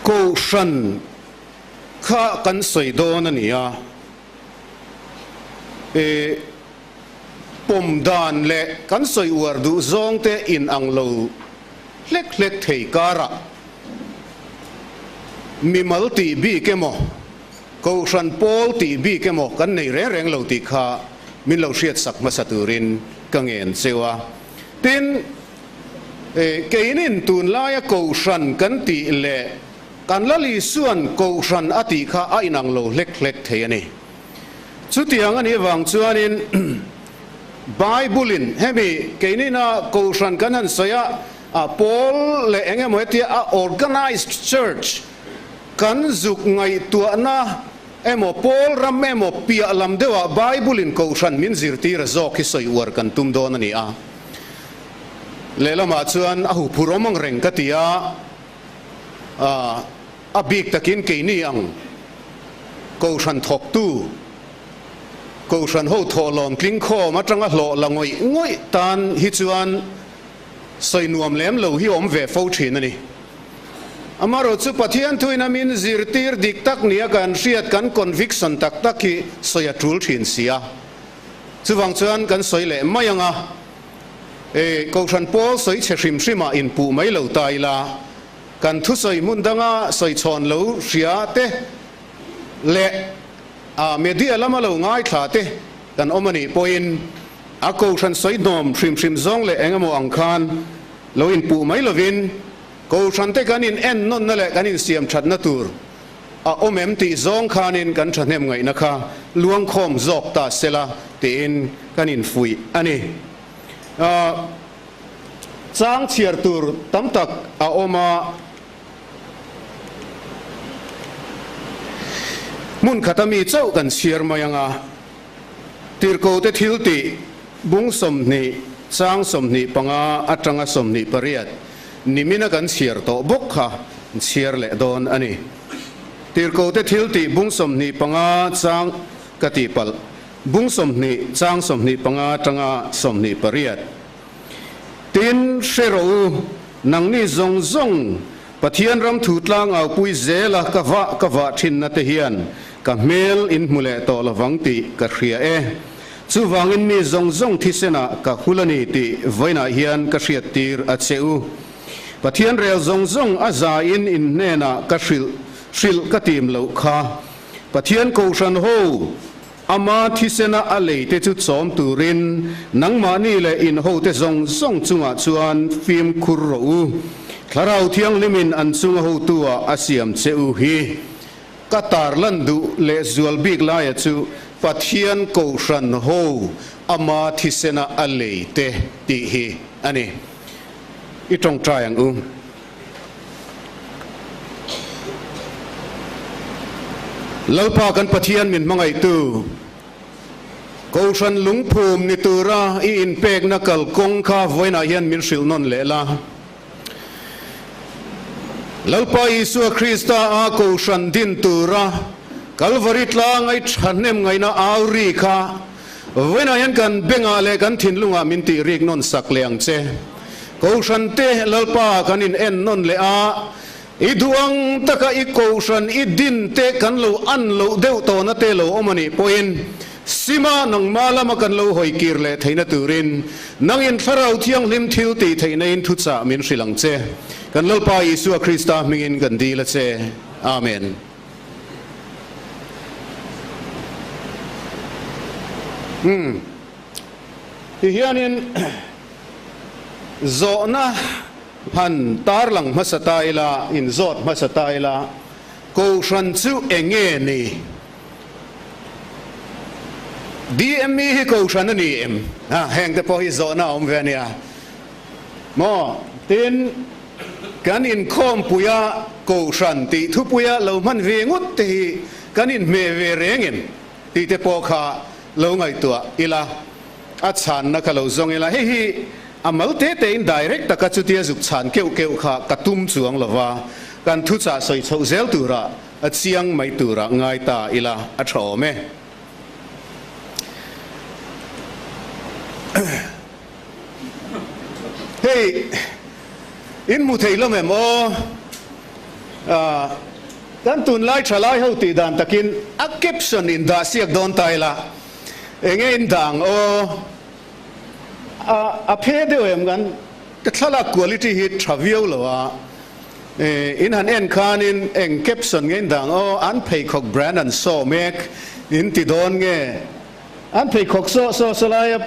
Kohhran kha kan sawi dawn a ni a, e pawm dan leh kan sawi uar duh zawng te in ang lo hlek hlek thei karah mimal tih bik emaw, Kohhran pawl tih bik emaw kan nei reng reng lo tih kha min lo hriatsak hmasa turin ka ngen cheu a. Tin, keinin tunlaia Kohhran kan tih leh kan Lal Isuan Kohhran a tih kha a inang lo hlek hlek thei a ni. Chutiang a nih avang chuanin Bible-in hemi keinina Kohhran kan han sawi a, pawl leh eng emaw hetia a organized church, Kan zuk ngaihtuahna emaw pawl ram emaw piah lam deuhah Bible-in Kohhran min zirtir a zawk hi sawi uar kan tum dawn a ni a. Lehlamah chuan a huphur awm ang reng ka ti a, a bik takin keini ang Kohhran thawktu, Kohhran ho thawhlawm tlingkhawm atanga hlawh la ngawih ngawih tan hi chuan sawi nuam lem lo hi awm ve fo thin a ni. Amaherawh chu Pathian thuin a min zirtir dik tak nia kan hriat kan conviction tak tak hi sawi a tul thin si a. Chuvang chuan kan sawi leh mai ang a, e, Kohhran pawl sawi chhe hrim hrimah inpuh mai lo ta ila, kan thusawi hmun danga sawi chhawn lo hria te leh a media lama lo ngaithla te kan awm a nih pawhin a Kohhran sawi hnawm hrim hrim zawng leh eng emaw ang khan lo inpuh mai lovin Kohhran te kan in en nawnna leh kan insiam thatna tur a awm em tih zawng khanin kan thahnem ngaihna kha luangkhawm zawk ta sela tiin kan infuih a ni. Chang chhiar tur tam tak a awm a. Hmun khata mi chauh kan chhiar mai ang a. Tirhkohte thiltih bung 20, chang 25 atanga 28 nimina kan chhiar tawh bawk kha chhiar leh dawn a ni. Tirhkohte thiltih bung 25 chang ka tihpalh bung 20, chang 25 atanga 28. Tin, hre rawh u, nangni zawng zawng Pathian ram thu tlangau pui zela ka vah ka vah thinna te hian ka hmel in hmu leh tawh lovang tih ka hria e. Chuvangin mi zawng zawng thisenah ka hul a ni tih vawiinah hian ka hriattir a che u. Pathian rel zawng zawng a zaiin in hnenah ka hrilh hrilh ka tim loh kha. Pathian Kohhran ho Ama thisena a lei te chu chawm turin nangmahni leh in hote zawng zawng chungah chuan fimkhur rawh u. Thlarau Thianghlimin an chunga hotu-ah a siam che u hi. Ka tarlan duh leh zual bik laia chu Pathian Kohhran ho ama thisena a lei te tih hi a ni. I tawngtai ang u. Lalpa kan Pathian min hmangaihtu, Kohhran lungphum ni tura i inpekna kalkawng kha vawiinah hian min hrilh nawn leh la. Lalpa Isua Krista a Kohhran din tura Kalvari tlang ai thahnem ngaihna au ri kha vawiinah hian kan bengah leh kan thinlungah min tih rik nawn sak leh ang che. Kohhran te Lalpa kan in en nawn leh a, i duh ang taka i kohhran i din te kan lo an loh deuh tawhna te lo awm a nih pawhin sima nangma lama kan lo hawi kir leh theihna turin nangin Thlarau Thianghlim thil tih theihna in thuchah min hrilh ang che. Kan Lalpa Isua Krista hmingin kan dil a che. Amen. Umm. Tihianin zawhna han tarlang hmasa ta ila, inzawt hmasa ta ila, Kohhran chu eng nge ni? DME hi Kohhran a ni em? Ha, heng te pawh hi zawhna a awm ve a nia. Maw? Tin, kan inkhawmpuia Kohhran tih thupuia lo hman ve ngawt te hi kan inhmeh ve reng em? Tih te pawh kha lo ngaihtuah ila, a chhanna kha lo zawng ila, hei hi a mal te tein direct taka chutia zuk chhan keuh keuh kha ka tum chuang lo va, kan thuchah sawi chhoh zel turah a chiang mai turah ngai ta ila a tha awm e. Hei, in hmu thei hlawm em aw? Kan tunlai thalai ho tih dan takin a caption in dah siak dawn ta ila, enge in dah ang aw? A phe deuh em kan thlalak quality hi tha viau lo a, in han en khanin eng caption nge in dah ang aw? An pheikhawk brand an saw mek in ti dawn nge? An pheikhawk saw saw saw laia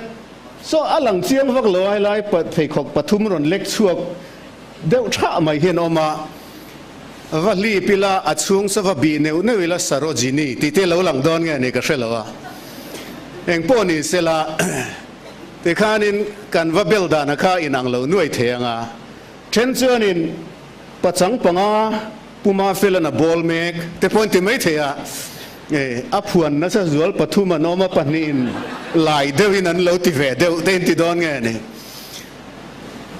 saw a lang chiang vak lo a helai pheikhawk pathum rawn lek chhuak deuh thah mai hian awm a, va hlip ila a chhung chu va bih neuh neuh ila Sarojini tih te lo lang dawn nge ni ka hre lo a, engpawh ni sela tikhanin kan va bel dana kha inang lo nuai thei ang a, then chuanin pachang panga Puma Felana bawl mek te pawh an ti mai thei a, a phuan nasa zual pathum an awm a pahnihin lai deuhin an lo ti ve deuh te in ti dawn nge ni.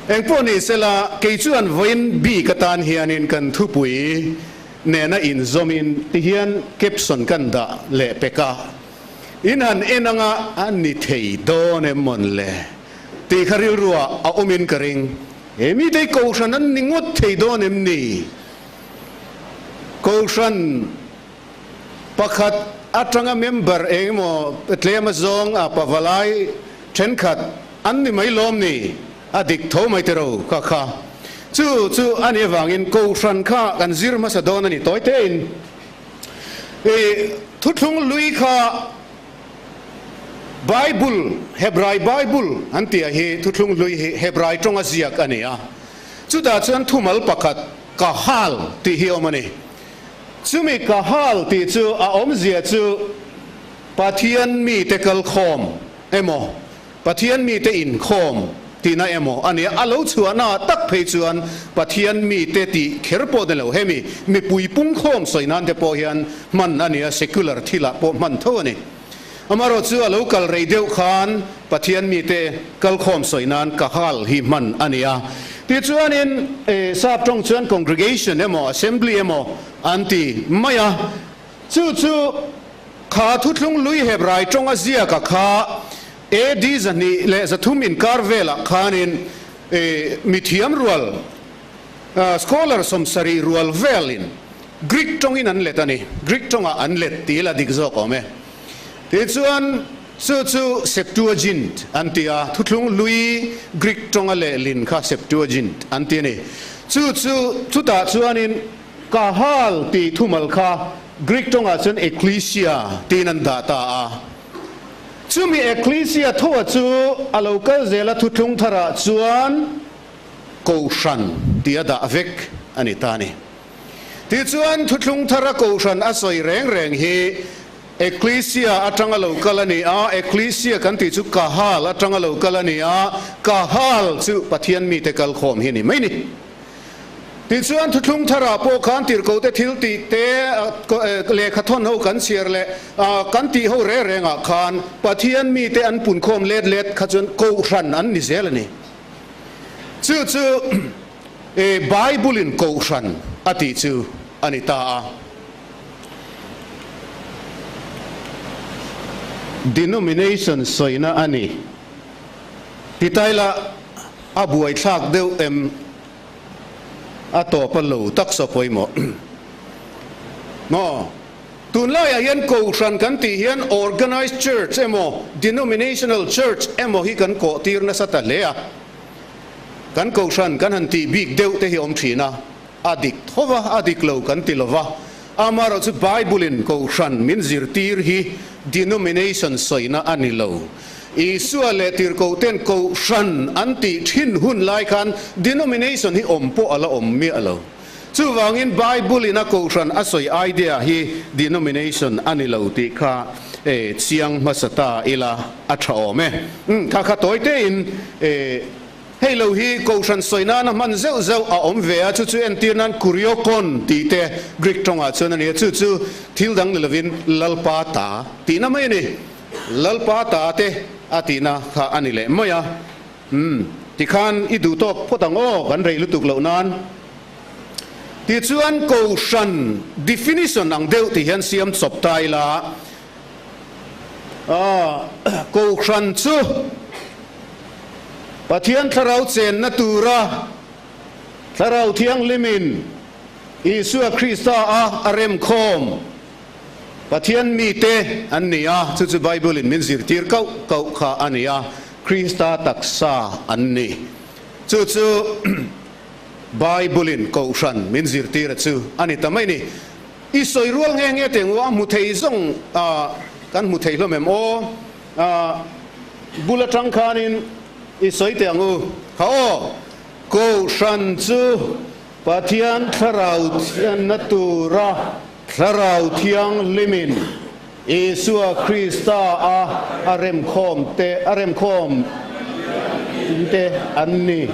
Engpawh ni sela, kei chuan vawiin bik atan hianin kan thupui nena inzawmin tihian caption kan dah leh pek a, In han en anga a ni thei dawn em mawn le? tih kha rilruah a awmin ka ring. He mite hi Kohhran an ni ngawt thei dawn em ni? Kohhran pakhat atanga member eng emaw tlem azawng a pavalai thenkhat an ni mai lawm ni? A dik tho mai tiro kha kha. Chu chu a nih avangin Kohhran kha kan zir hmasa dawn a ni tawi tein. I thuthlung lui kha Bible, Hebrai Bible an tih ah hi thuthlung hlui hi Hebrai tawnga ziak a ni a. Chutah chuan thumal pakhat Kahal tih hi awm a ni. Chumi Kahal tih chu a awmzia chu Pathian mite kalkhawm emaw, Pathian mite inkhawm tihna emaw a nia. A lo chhuahnaah tak phei chuan Pathian mite tih kher pawh ni lo, hemi mipui pungkhawm sawi nan te pawh hian hman a nia, secular thilah pawh hman tho a ni. Amaherawh chu a lo kal rei deuh khan Pathian mite kalkhawm sawi nan Kahal hi hman a ni a. Tichuanin sap tawng chuan congregation emaw assembly emaw an ti mai a. Chu chu kha thuthlung lui Hebrai tawnga ziaka kha AD 203 inkar velah khanin mithiam rual scholar 70 rual velin Greek tawngin an let a ni. Greek tawngah an let tih la dik zawk awm e. Tichuan, chu chu Septuagint an ti a, thuthlung hlui Greek tawnga lehlin kha Septuagint an ti a ni. Chu chu chutah chuanin Kahal tih thumal kha Greek tawngah chuan Ekklesia tiin an dah ta a. Chumi Ekklesia thoa chu a lo kal zel a thuthlung tharah chuan Kohhran tih a dah vek a ni ta a ni. Tichuan, Thuthlung Thara Kohhran a sawi reng reng hi Ekklesia atanga lo kal a ni a, Ekklesia kan tih chu Kahal atanga lo kal a ni a, Kahal chu Pathian mite kalkhawm hi a ni mai ni. Tichuan, Thuthlung Tharah pawh khan tirhkohte thil tih te, lehkha thawn ho kan chhiar leh kan tih ho reng rengah khan Pathian mite an punkhawm let let kha chuan Kohhran an ni zel a ni. Chu chu Bible-in Kohhran a tih chu a ni ta a. Denomination sawina a ni. Titaila a buaithlak deuh em? A tawp a lo tak saw pawimawh. Maw? Tunlaiah hian Kohhran kan tih hian Organised Church emaw Denominational Church emaw hi kan kawh tir nasa ta hle a. Kan Kohhran kan han tih bik deuh te hi awm thin a, a dik tho va, a dik lo kan ti lo va. Amaherawh chu Bible-in Kohhran min zirtir hi denomination sawina a ni lo. Isua leh tirhkohten Kohhran an tih thin hun lai khan denomination hi awm pawh a la awm miah lo. Chuvangin Bible-in a kohhran a sawi idea hi denomination a ni lo tih kha chiang hmasa ta ila a tha awm e. Umm kha kha tawi tein hei lo hi kohhran sawi nana hman zeuh zeuh a awm ve a, chu chu entir nan kuriokon tih te Greek tawngah chuan a ni a, chu chu thil dang ni lovin Lalpa ta tihna mai a ni. Lalpa ta te a tihna kha a ni leh mai a. Umm, tikhan i duh tawk phawt ang aw, kan rei lutuk loh nan. Tichuan Kohhran definition ang deuh ti hian siam chawp ta ila, aah, Kohhran chu Pathian Thlarau chenna tura Thlarau Thianghlimin. Isua Krista a a remkhawm Pathian mite an ni a, chu chu Bible in min zirtir kauh kauh kha a ni a, Krista taksa an ni. Chu chu Bible in Kohhran min zirtir a chu a ni ta mai ni. I sawi rual nghe nghe teh ngua a hmu thei zawng kan hmu thei hlawm em aw? Bul atang khanin i sawi teh ang u. Kha aw, Kohhran chu Pathian Thlarau thianna tura Thlarau Thianghlimin Isua Krista a a remkhawm te a remkhawm te an ni.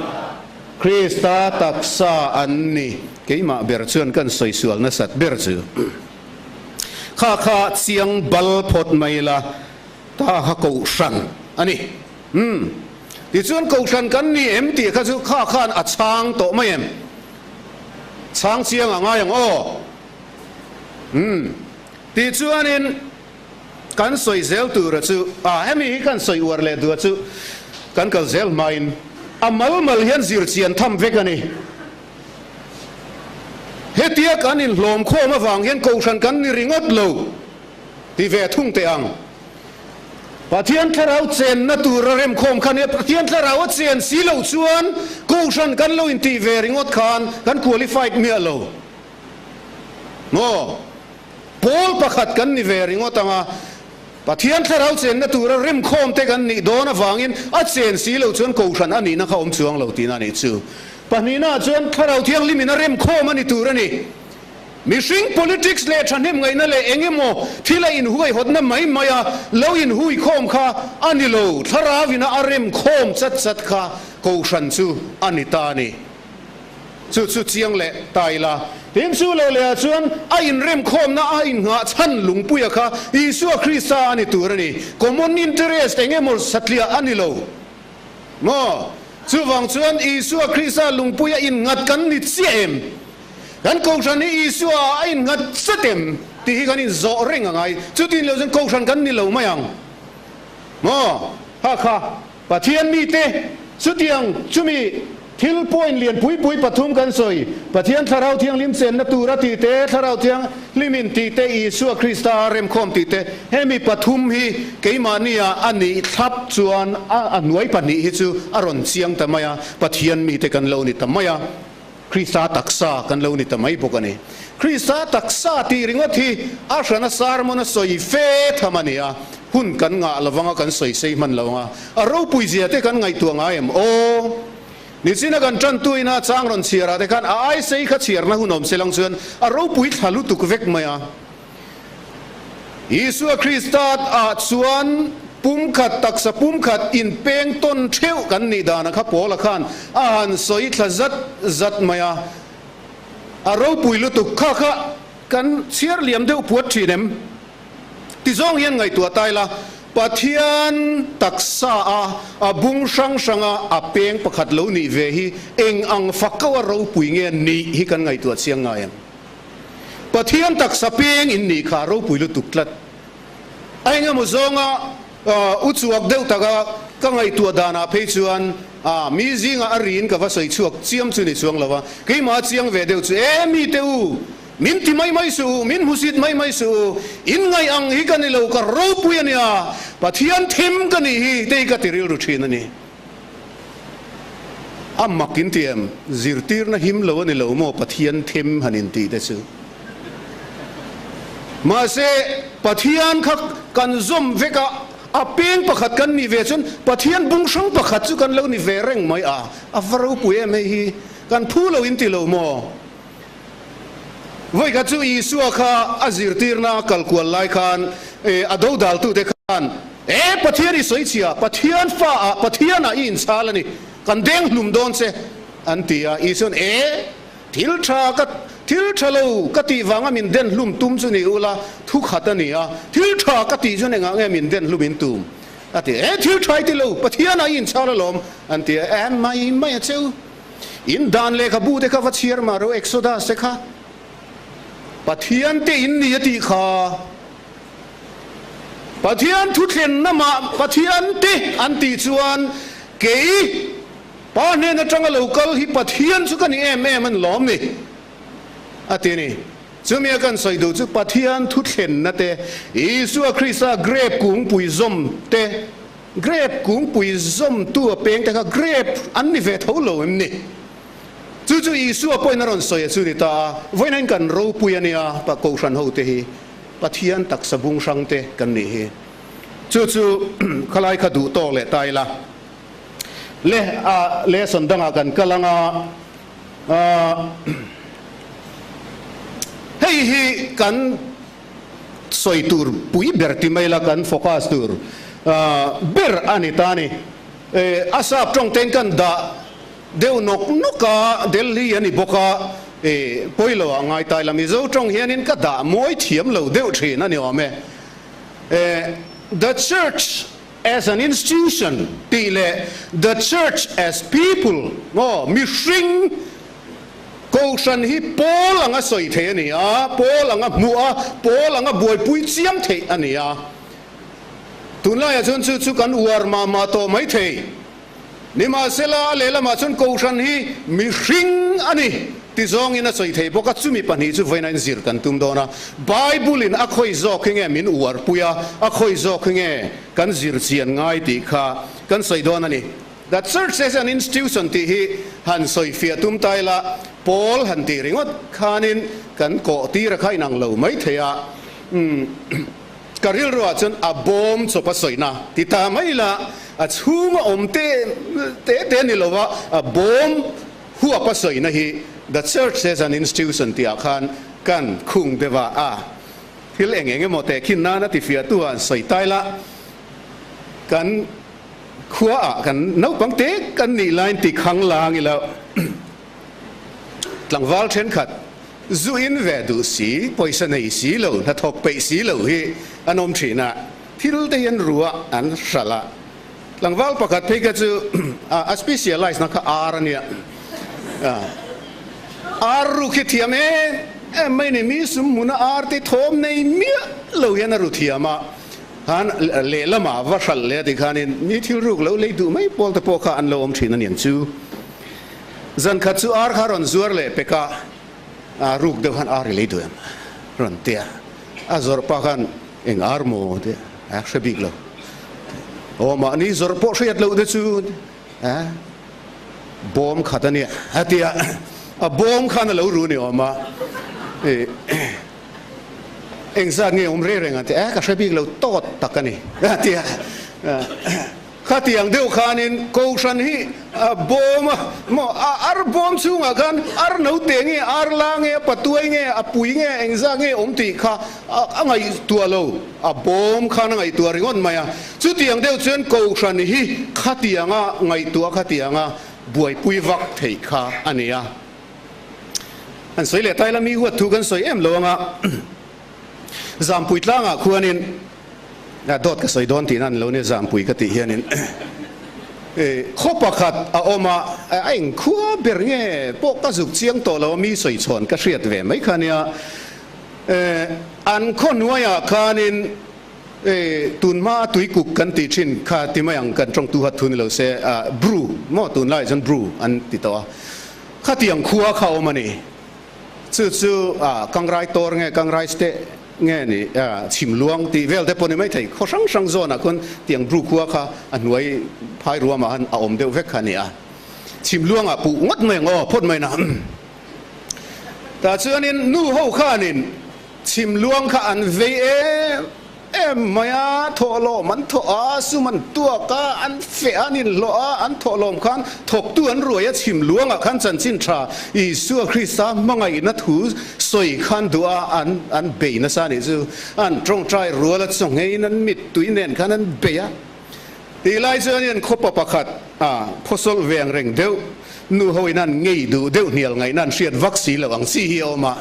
Krista taksa an ni. Keimah ber chuan kan sawi sual nasat ber chu kha kha chiang bal phawt mai la, ta kha Kohhran a ni. Umm. Tichuan Kohhran kan ni em tih kha chu kha khan a chhang tawh mai em? Chhang chiang a ngai ang aw. Umm. Tichuanin kan sawi zel tura chu, ah hemi hi kan sawi uar leh duh a chu kan kal zel hmain a mal mal hian zir chian tham vek a ni. Hetia kan inhlawm khawm avang hian Kohhran kan ni ringawt lo ti ve thung teh ang. Pathian Thlarau chenna tura remkhawm kha nia, Pathian Thlarau a chen si loh chuan Kohhran kan lo intih ve ringawt khan kan qualified miah lo maw? Pawl pakhat kan ni ve ringawt ang a, Pathian Thlarau chenna tura remkhawm te kan nih dawn avangin a chen si loh chuan Kohhran a nihna kha awm chuang lo tihna a nih chu. Pahnihnaah chuan Thlarau Thianghlimin a remkhawm a ni tur a ni. Mihring politics leh thahnem ngaihna leh eng emaw thil a inhuaihawtna mai mai a lo inhuikhawm kha a ni lo, thlarauin a rem khawm chat chat kha Kohhran chu a ni ta a ni. Chu chu chiang leh ta ila. Tin, chu lo lehah chuan a inremkhawmna a innghah chhan lungpuia kha Isua Krista a ni tur a ni. Common interest eng emaw satliah a ni lo maw? Chuvang chuan Isua Krista lungpuia innghat kan ni chiah em? Kan Kohhran hi Isua ah a innghat zet em tih hi kan inzawh reng a ngai. Chutin lo chuan Kohhran kan ni lo mai ang maw? Ha kha Pathian mite chutiang chumi thil point lian pui pui pathum kan sawi, Pathian Thlarau Thianghlim chenna tura tih te, Thlarau Thianghlimin tih te, Isua Krista a remkhawm tih te, hemi pathum hi keimahnia a nih thlap chuan a hnuai pahnih hi chu a rawn chiang ta mai a, Pathian mite kan lo ni ta mai a. Krista taksa kan lo ni ta mai bawk a ni. Krista taksa tih ringawt hi a hrana sermon a sawi fe tham a ni a, hun kan ngah lo vanga kan sawi sei hman lo anga a ropui zia te kan ngaihtuah ngai em aw? Nichina kan tantuina chang rawn chhiarah te khan a ai sei kha chhiarna hun awm se lang chuan a ropui thla lutuk vek mai a. Isua Krista ah chuan pumkhat taksa pumkhat inpeng tawn theuh kan nih danah kha Paula khan a han sawi thla zat zat mai a, a ropui lutuk kha kha kan chhiar liam deuh puat thin em? Ti zawng hian ngaihtuah ta ila, Pathian taksa a a bung hrang hranga a peng pakhat lo nih ve hi eng ang fakau a ropui nge nih hi kan ngaihtuah chiang ngai em? Pathian taksa peng in nih kha ropui lutuk tlat. A engemaw zawnga u chuak deuh taka ka ngaihtuah danah phei chuan mi zingah a riin ka va sawi chhuak chiam chu ni chuang lo a, keimah a chiang ve deuh chu, E mite u, min ti mai mai suh u, min hmusit mai mai suh u, in ngaih ang hi ka ni lo, ka ropui a nia, Pathian thim ka nih hi, te hi ka ti rilru thin a ni. A mak in ti em? Zirtirna him lo a ni lo maw Pathian them han in tih te chu. Mahse, Pathian kha kan zawm vek a, a peng pakhat kan nih ve chuan Pathian bung hrang pakhat chu kan lo ni ve reng mai a, a va ropui em hei hi, kan phu lo in ti lo maw? Vawikhat chu Isua kha a zirtirna kal kual lai khan a dodaltute khan, E Pathian i sawi chhia, Pathian fa ah, Pathian ah i inchhal a ni, kan deng hlum dawn che, an ti a. Isua'n, E, thil tha ka, thil tha lo ka tih vanga min den hlum tum chu ni ula, thu khat a ni a, thil tha ka tih chuan engah nge min den hlum in tum? A ti a. E, thil tha i ti lo, Pathian ah i inchhal alawm, an ti a. E, mai mai a cheu. In dan lehkhabu te kha va chhiar mah ro Exodus te kha Pathian te in ni a tih kha Pathian thuthlenna mah Pathian te an tih chuan kei Pa hnen atanga lo kal hi Pathian chu ka ni em em an lawm ni. a ti a ni. Chumi a kan sawi duh chu Pathian thu thlenna te, Isua Krista grep kungpui zawm te, grep kungpui zawmtu a peng te kha grep an ni ve tho lo em ni? Chu chu Isua pawhin a rawn sawi a chu ni ta a, vawiin kan ropui a nia, Kohhran hote hi Pathian taksa bung hrang te kan nih hi. Chu chu khalai kha duh tawk leh ta ila. Le a lesson dangah kan kal ang a, hei hi kan sawi tur pui ber ti mai ila kan focus tur ber a ni ta a ni. A sap tawng ten kan dah deuh nawk nawk a, Delhi a ni bawk a, pawi lo ah ngai ta ila Mizo tawng hianin ka dah mawi thiam lo deuh thin a ni awm e. The church as an institution tih leh the church as people maw mihring kohhran hi pawl anga sawi theih a ni a, pawl anga hmuh a, pawl anga buaipui chiam theih a ni a. Tunlaiah chuan chu chu kan uar mah mah tawh mai thei. Nimahsela, a lehlamah chuan Kohhran hi mihring a ni ti zawngin a sawi thei bawk a, chumi pahnih chu vawiin a inzir kan tum dawn a. Bible-in a khawi zawk hi nge min uarpui a, a khawi zawk hi nge kan zir chian ngai tih kha kan sawi dawn a ni. The Church as an Institution tih hi han sawi fiah tum ta ila, Paul han tih ringawt khanin kan kawh tir a kha inang lo mai thei a. Ka rilruah chuan a bawm chawp a sawina ti ta mai ila, a chhunga awm te te te ni lova a bawm huap a sawina hi The Church as an Institution tihah khan kan khung deuh a, a thil eng eng emaw tehkhin nan a tifiahtu ah an sawi ta ila, kan khuaah kan naupang te kan nih laiin ti khang lang ila. Tlangval thenkhat zu in ve duh si, pawisa nei si lo, hnathawk peih si lo hi an awm thin a, thil te hi an ru a, an hralh a. Tlangval pakhat phei kha chu a specialize na kha ar a nia. Ar ruk hi thiam em em mai ni, mi sum hmuna ar te thawm nei miah lo hian a ru thiam a, khan lehlamah va hralh leh a ti khanin mi thil ruk lo lei duh mai pawl te pawh kha an lo awm thin a niang chu. Zan khat chu ar kha rawn zuar leh pek a, a ruk deuh khan ar i lei duh em? Rawn ti a, a zawrh pa khan eng ar maw ti a hre bik lo. Aw mahni zawrh pawh hriat loh te chu a bawm khat a nia a ti a, a bawm khan a lo ru ni awm a, eng zat nge awm reng reng ang ti a, ka hre bik lo tawt tak a ni a ti a. Khatiang deuh khanin Kohhran hi a bawm a, maw a ar bawm chhungah khan ar note nge, ar la nge, a patuai nge, a pui nge, engzah nge awm tih kha a ngaihtuah lo, a bawm khan a ngaihtuah ringawt mai a. Chutiang deuh chuan Kohhran hi khatianga ngaihtuah khatianga buaipui vak theih kha a ni a. An sawi leh ta ila mi huat thu kan sawi em lo anga Zampui tlangah khuanin Dawt ka sawi dawn tihna an lo nia Zampui ka tih hianin khaw pakhat a awm a, a eng khua ber nge pawh ka zuk chiang tawh lo a, mi sawi chhawn ka hriat ve mai kha nia. An khaw hnuaiah khanin tunhma a tuikuk kan tih thin kha ti mai ang kan tawngtu hat thu ni lo se Bru maw tunlaiah chuan Bru an ti tawh a, khatiang khua kha a awm a ni. Chu chu Kangrai Tor nge Kangrai Ste nge ni chhim luang tih vel te pawh ni mai thei. Khaw hrang hrang zawnah khuan tiang bru khua kha a hnuai phai ruamah han a awm deuh vek kha a ni a. Chhim luangah puh ngawt mai ang aw phawt mai na. Tah chuanin nu ho khanin chhim luang kha an vei em Em mai a, thawhlawm an thawh a, sum an tuak a, an feh a, an inhlawh a, an thawhlawm khan thawktu an ruai a, chhim luangah khan chanchin tha Isua Krista hmangaihna thu sawi khan duh a, an an bei nasa a nih chu. An tawngtai rual a, chawngeiin an mittui nen khan an bei a. Tih lai chuan hian khawpa pakhat a phawsawlh ve ang reng deuh, nu hoin an ngei duh deuh hnial ngaihna an hriat vak si lo ang chi hi a awm a.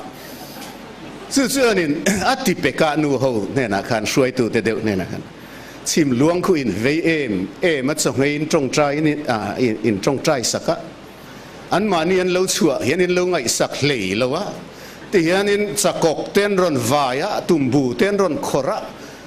Chu chuanin a ti pekah nu ho hnenah khan hruaitute deuh hnenah khan chhim luang khu in vei em em a chawhngei in tawngtai in in tawngtai sak a, anmahni an lo chhuah hian in lo ngaihsak hlei lo a, tihianin chakawk te an rawn vai a, tumbu te an rawn khawrh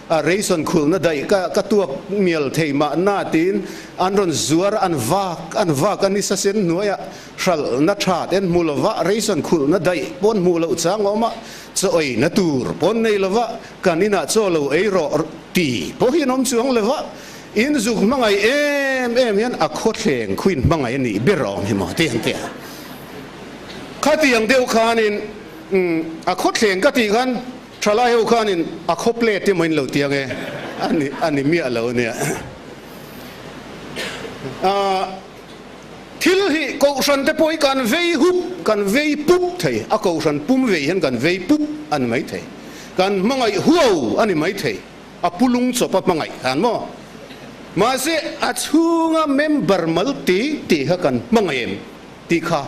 a. a ration khulna daih ka ka tuak mial thei mahna tiin an rawn zuar an vak an vak a nisa sen hnuaiah hralhna tha te an hmu lova, ration khulna daih pawn hmuh loh chang a awm a, chaw eina tur pawn nei lova kan inah chaw lo ei rawh ti pawh hi an awm chuang lova, in zuk hmangaih em em hian a khawthleng khuin hmangaih a nih ber awm hi maw ti an ti a. Khatiang deuh khanin a khawthleng ka tih khan thalai ho khanin a khaw plate emaw in lo ti ang e, a ni a ni miah lo ania. Thil hi kohhran te pawh hi kan vei hup, kan vei pup thei, a kohhran pum vei hian kan vei pup a ni mai thei, kan hmangaih huau a ni mai thei, a pu lung chawp a hmangaih khan maw? Mahse a chhunga member mal ti tih kha kan hmangaih em tih kha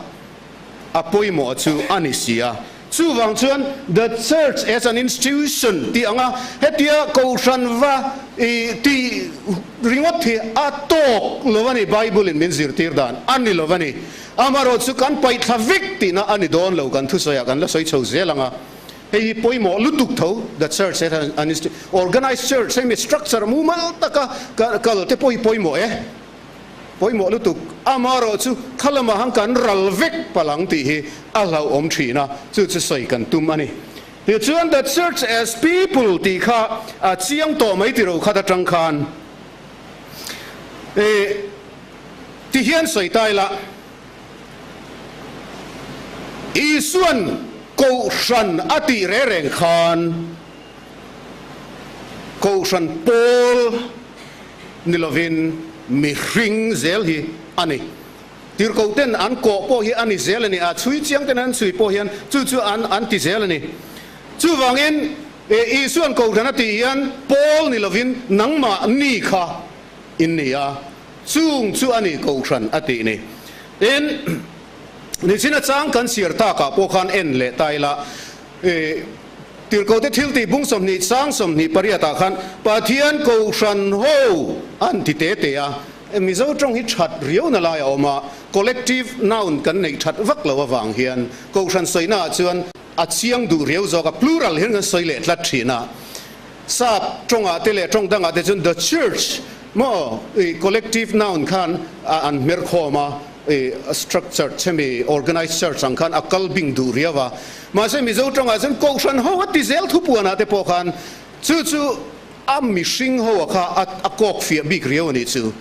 a pawimawh chu a ni si a. Chuvang chuan the church as an institution tih anga hetia kohhran va tih ringawt hi a tawk lo a ni, Bible in min zirtir dan a ni lo a ni. Amaherawhchu chu kan paihthla vek tihna a ni dawn lo, kan thusawiah kan la sawi chho zel anga hei hi pawimawh lutuk tho, the church as an institution, organized church hemi structure mumal taka kal te pawh hi pawimawh e. Pawimawh lutuk, amaherawh chu kha lamah han kan ral vek palh ang tih hi a hlauhawm thin a, chu chu sawi kan tum a ni. Tichuan the church as people tih kha a chiang tawh mai tiro khat atang khan e ti hian sawi ta ila, Isuan Kohhran a tih reng reng khan, Kohhran pawl ni lovin mihring zel hi a ni. Tirhkoh ten an kawh pawh hi a ni zel a ni a, chhui chiang ten an chhui pawh hian chu chu an an ti zel a ni. Chuvangin Isuan Kohhran a tih hian pawl ni lovin nangmah ni kha in ni a, chung chu a ni Kohhran a tih ni. Tin, nichina chang kan chhiar takah pawh khan en leh ta ila, Tirhkohte thiltih bung 20 sang 28 ah khan Pathian Kohhran ho an ti te te a, Mizo tawng hi that riau na lai a awm a, collective noun kan neih that vak lo avang hian Kohhran sawina ah chuan a chiang duh riau zawk a, plural hian kan sawi leh tlat thin a, sap tawngah te leh tawng dangah te chuan the church maw collective noun khan an hmer khawm a, structure chemi organized church ang khan a kal bing duh riau a. Mahse Mizo tawngah chuan Kohhran ho a ti zel thupuanah te pawh khan chu chu a mihring ho a kha a kawk fiah bik riau a nih chu.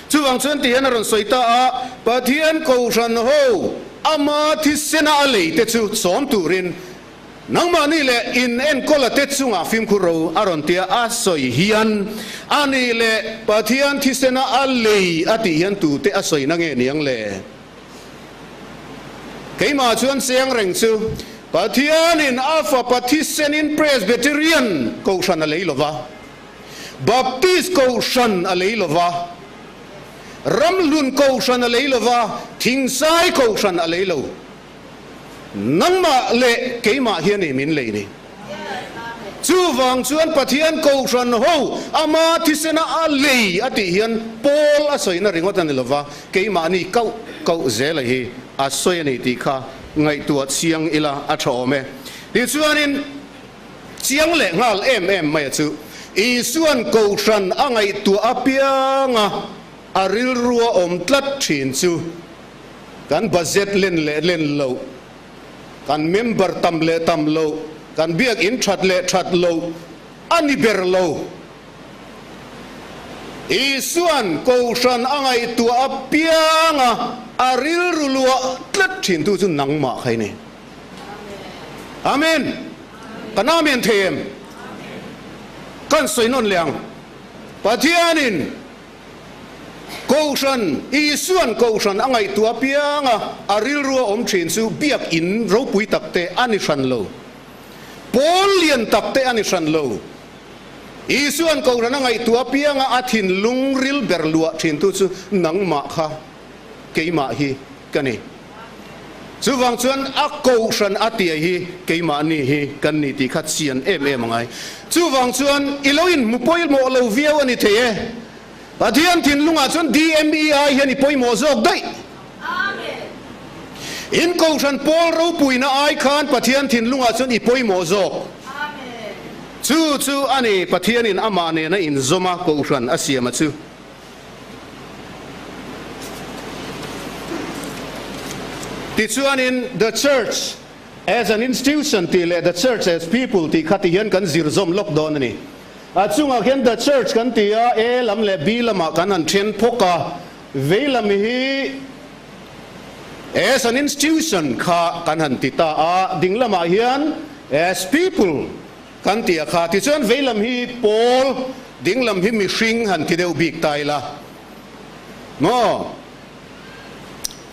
Chuvang chuan ti hian a rawn sawi ta a, Pathian Kohhran ho ama thisena a lei te chu chawm turin nangmahni leh in enkawla te chungah fimkhur ro a rawn tia a sawi hian a nih leh Pathian thisena a lei a tih hian tute a sawi na nge niang le? Keimah chuan chiang reng chu Pathianin a Fapa thisenin Presbyterian Kohhran a lei lova, Baptist Kohhran a lei lova, Ramhlun Kohhran a lei lova, Thingsai Kohhran a lei lo. Nangmah leh keimah hi a ni min lei ni. Chuvang chuan Pathian Kohhran ho ama thisena a lei a tih hian Paul a sawina ringawt a ni lova, keimahni kauh kauh zela hi a sawi a ni tih kha ngaihtuah chiang ila a tha awm e. Tichuanin chiang leh nghal em em mai a chu Isuan Kohhran a ngaihtuah apianga a rilrua awm tlat thin chu kan budget len leh len loh, Kan member tam leh tam lo, kan biakinn that leh that lo a ni ber lo. Isuan Kohhran a ngaihtuah apianga a rilru luah tlat thintu chu nangmah kha i ni. Amen. Kan Amen thei em? Kan sawi nawn leh ang. Pathianin Kohhran, Isuan Kohhran a ngaihtuah apianga a rilru a awm thin chu biakinn ropui takte a ni hran lo. Pawl lian takte a ni hran lo. Isuan Kohhran a ngaihtuah apianga a thinlung ril ber luah thintu chu nangmah kha keimah hi ka ni. Chuvang chuan a Kohhran a tia hi keimahni hi kan ni tih kha chian em em a ngai. Chuvang chuan i lo inhmu pawimawh lo viau a ni thei e. Pathian thinlungah chuan DMEI hian i pawimawh zawk daih. In Kohhran pawl ropuina ai khan Pathian thinlungah chuan i pawimawh zawk. Chu chu a ni Pathianin amah nena inzawma Kohhran a siama chu. Tichuanin The Church as an Institution tih leh The Church as People tih kha tihian kan zir zawm lawk dawn a ni. A chungah khian The Church kan ti a, A lam leh B lamah kan han then phawk a, vei lam hi As an institution kha kan han ti ta a, ding lamah hian as people kan ti a kha. Tichuan vei lam hi pawl, ding lam hi mihring han ti deuh bik ta ila maw?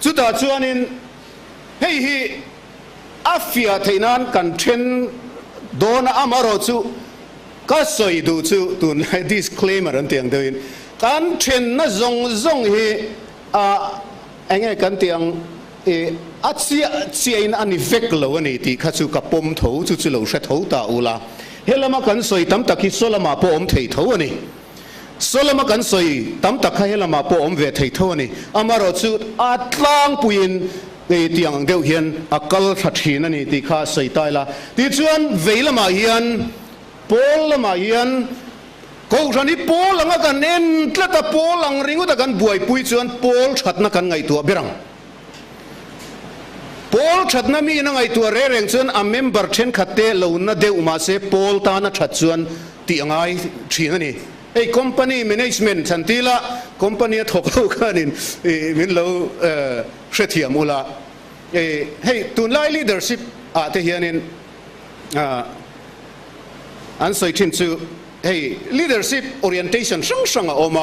Chutah chuanin hei hi a fiah theih nan kan then dawn a, amaherawhchu ka sawi duh chu tunlai disclaimer an tih ang deuhin kan thenna zawng zawng hi A, enge kan tih ang i, a chiah chiahin a ni vek lo a ni tih kha chu ka pawm tho, chu chu lo hre tho ta ula. He lama kan sawi tam tak hi saw lamah pawh awm thei tho a ni. Saw lama kan sawi tam tak kha he lamah pawh awm ve thei tho a ni. Amaherawh chu a tlangpuiin i tih ang deuh hian a kal thla thin a ni tih kha sawi ta ila. Tichuan vei lamah hian, pawl lamah hian, Kohhran hi pawl anga kan en tlat a, pawl ang ringawt a kan buaipui chuan pawl thatna kan ngaihtuah ber ang. Pawl thatna miin a ngaihtuah reng reng chuan a member thenkhat te lo na deuh mahse pawl tan a that chuan tih a ngai thin a ni. Hei company management chan ti la, company a thawk ho khanin min lo hrethiam ula. Hei tunlai leadership ah te hianin An sawi thin chu hei leadership orientation hrang hrang a awm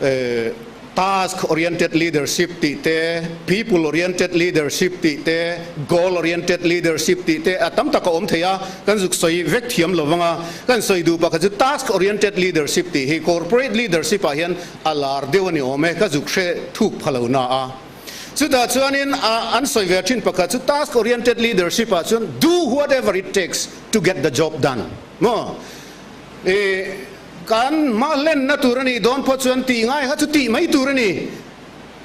a, task oriented leadership tih te, people oriented leadership tih te, goal oriented leadership tih te a tam tak a awm thei a, kan zuk sawi vek thiam lo vang a, kan sawi duh pakhat chu task oriented leadership tih hi corporate leadership ah hian a lar deuh a ni awm e, ka zuk hre thuk pha lo na a. Chutah chuanin a an sawi ve thin pakhat chu task oriented leadership ah chuan do whatever it takes to get the job done maw? I kan hma hlenna tur a nih dawn phawt chuan tih ngai kha chu tih mai tur a ni.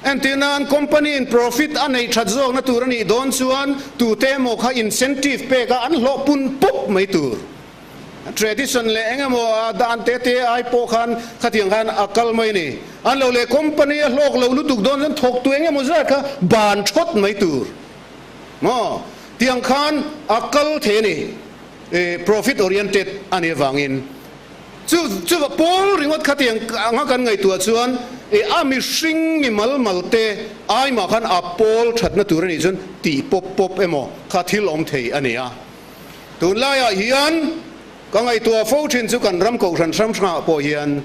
Entir nan company in profit a neih that zawkna tur a nih dawn chuan tute emaw kha incentive pek a an hlawh pun pawp mai tur. Tradition leh eng emaw a dan te te ai pawh khan khatiang khan a kal mai a ni. An lo leh company a hlawk lo lutuk dawn chuan thawktu eng emaw zat kha ban thawt mai tur maw? Tiang khan a kal thei a ni. Profit oriented a nih avangin chu chu pawl ringawt khatiang anga kan ngaihtuah chuan a mihring mi mal mal te ai mah khan a pawl thatna tur a nih chuan tih pawp pawp emaw kha thil awm thei a ni a. Tunlaiah hian ka ngaihtuah fo thin chu kan ram kohhran hrang hrangah pawh hian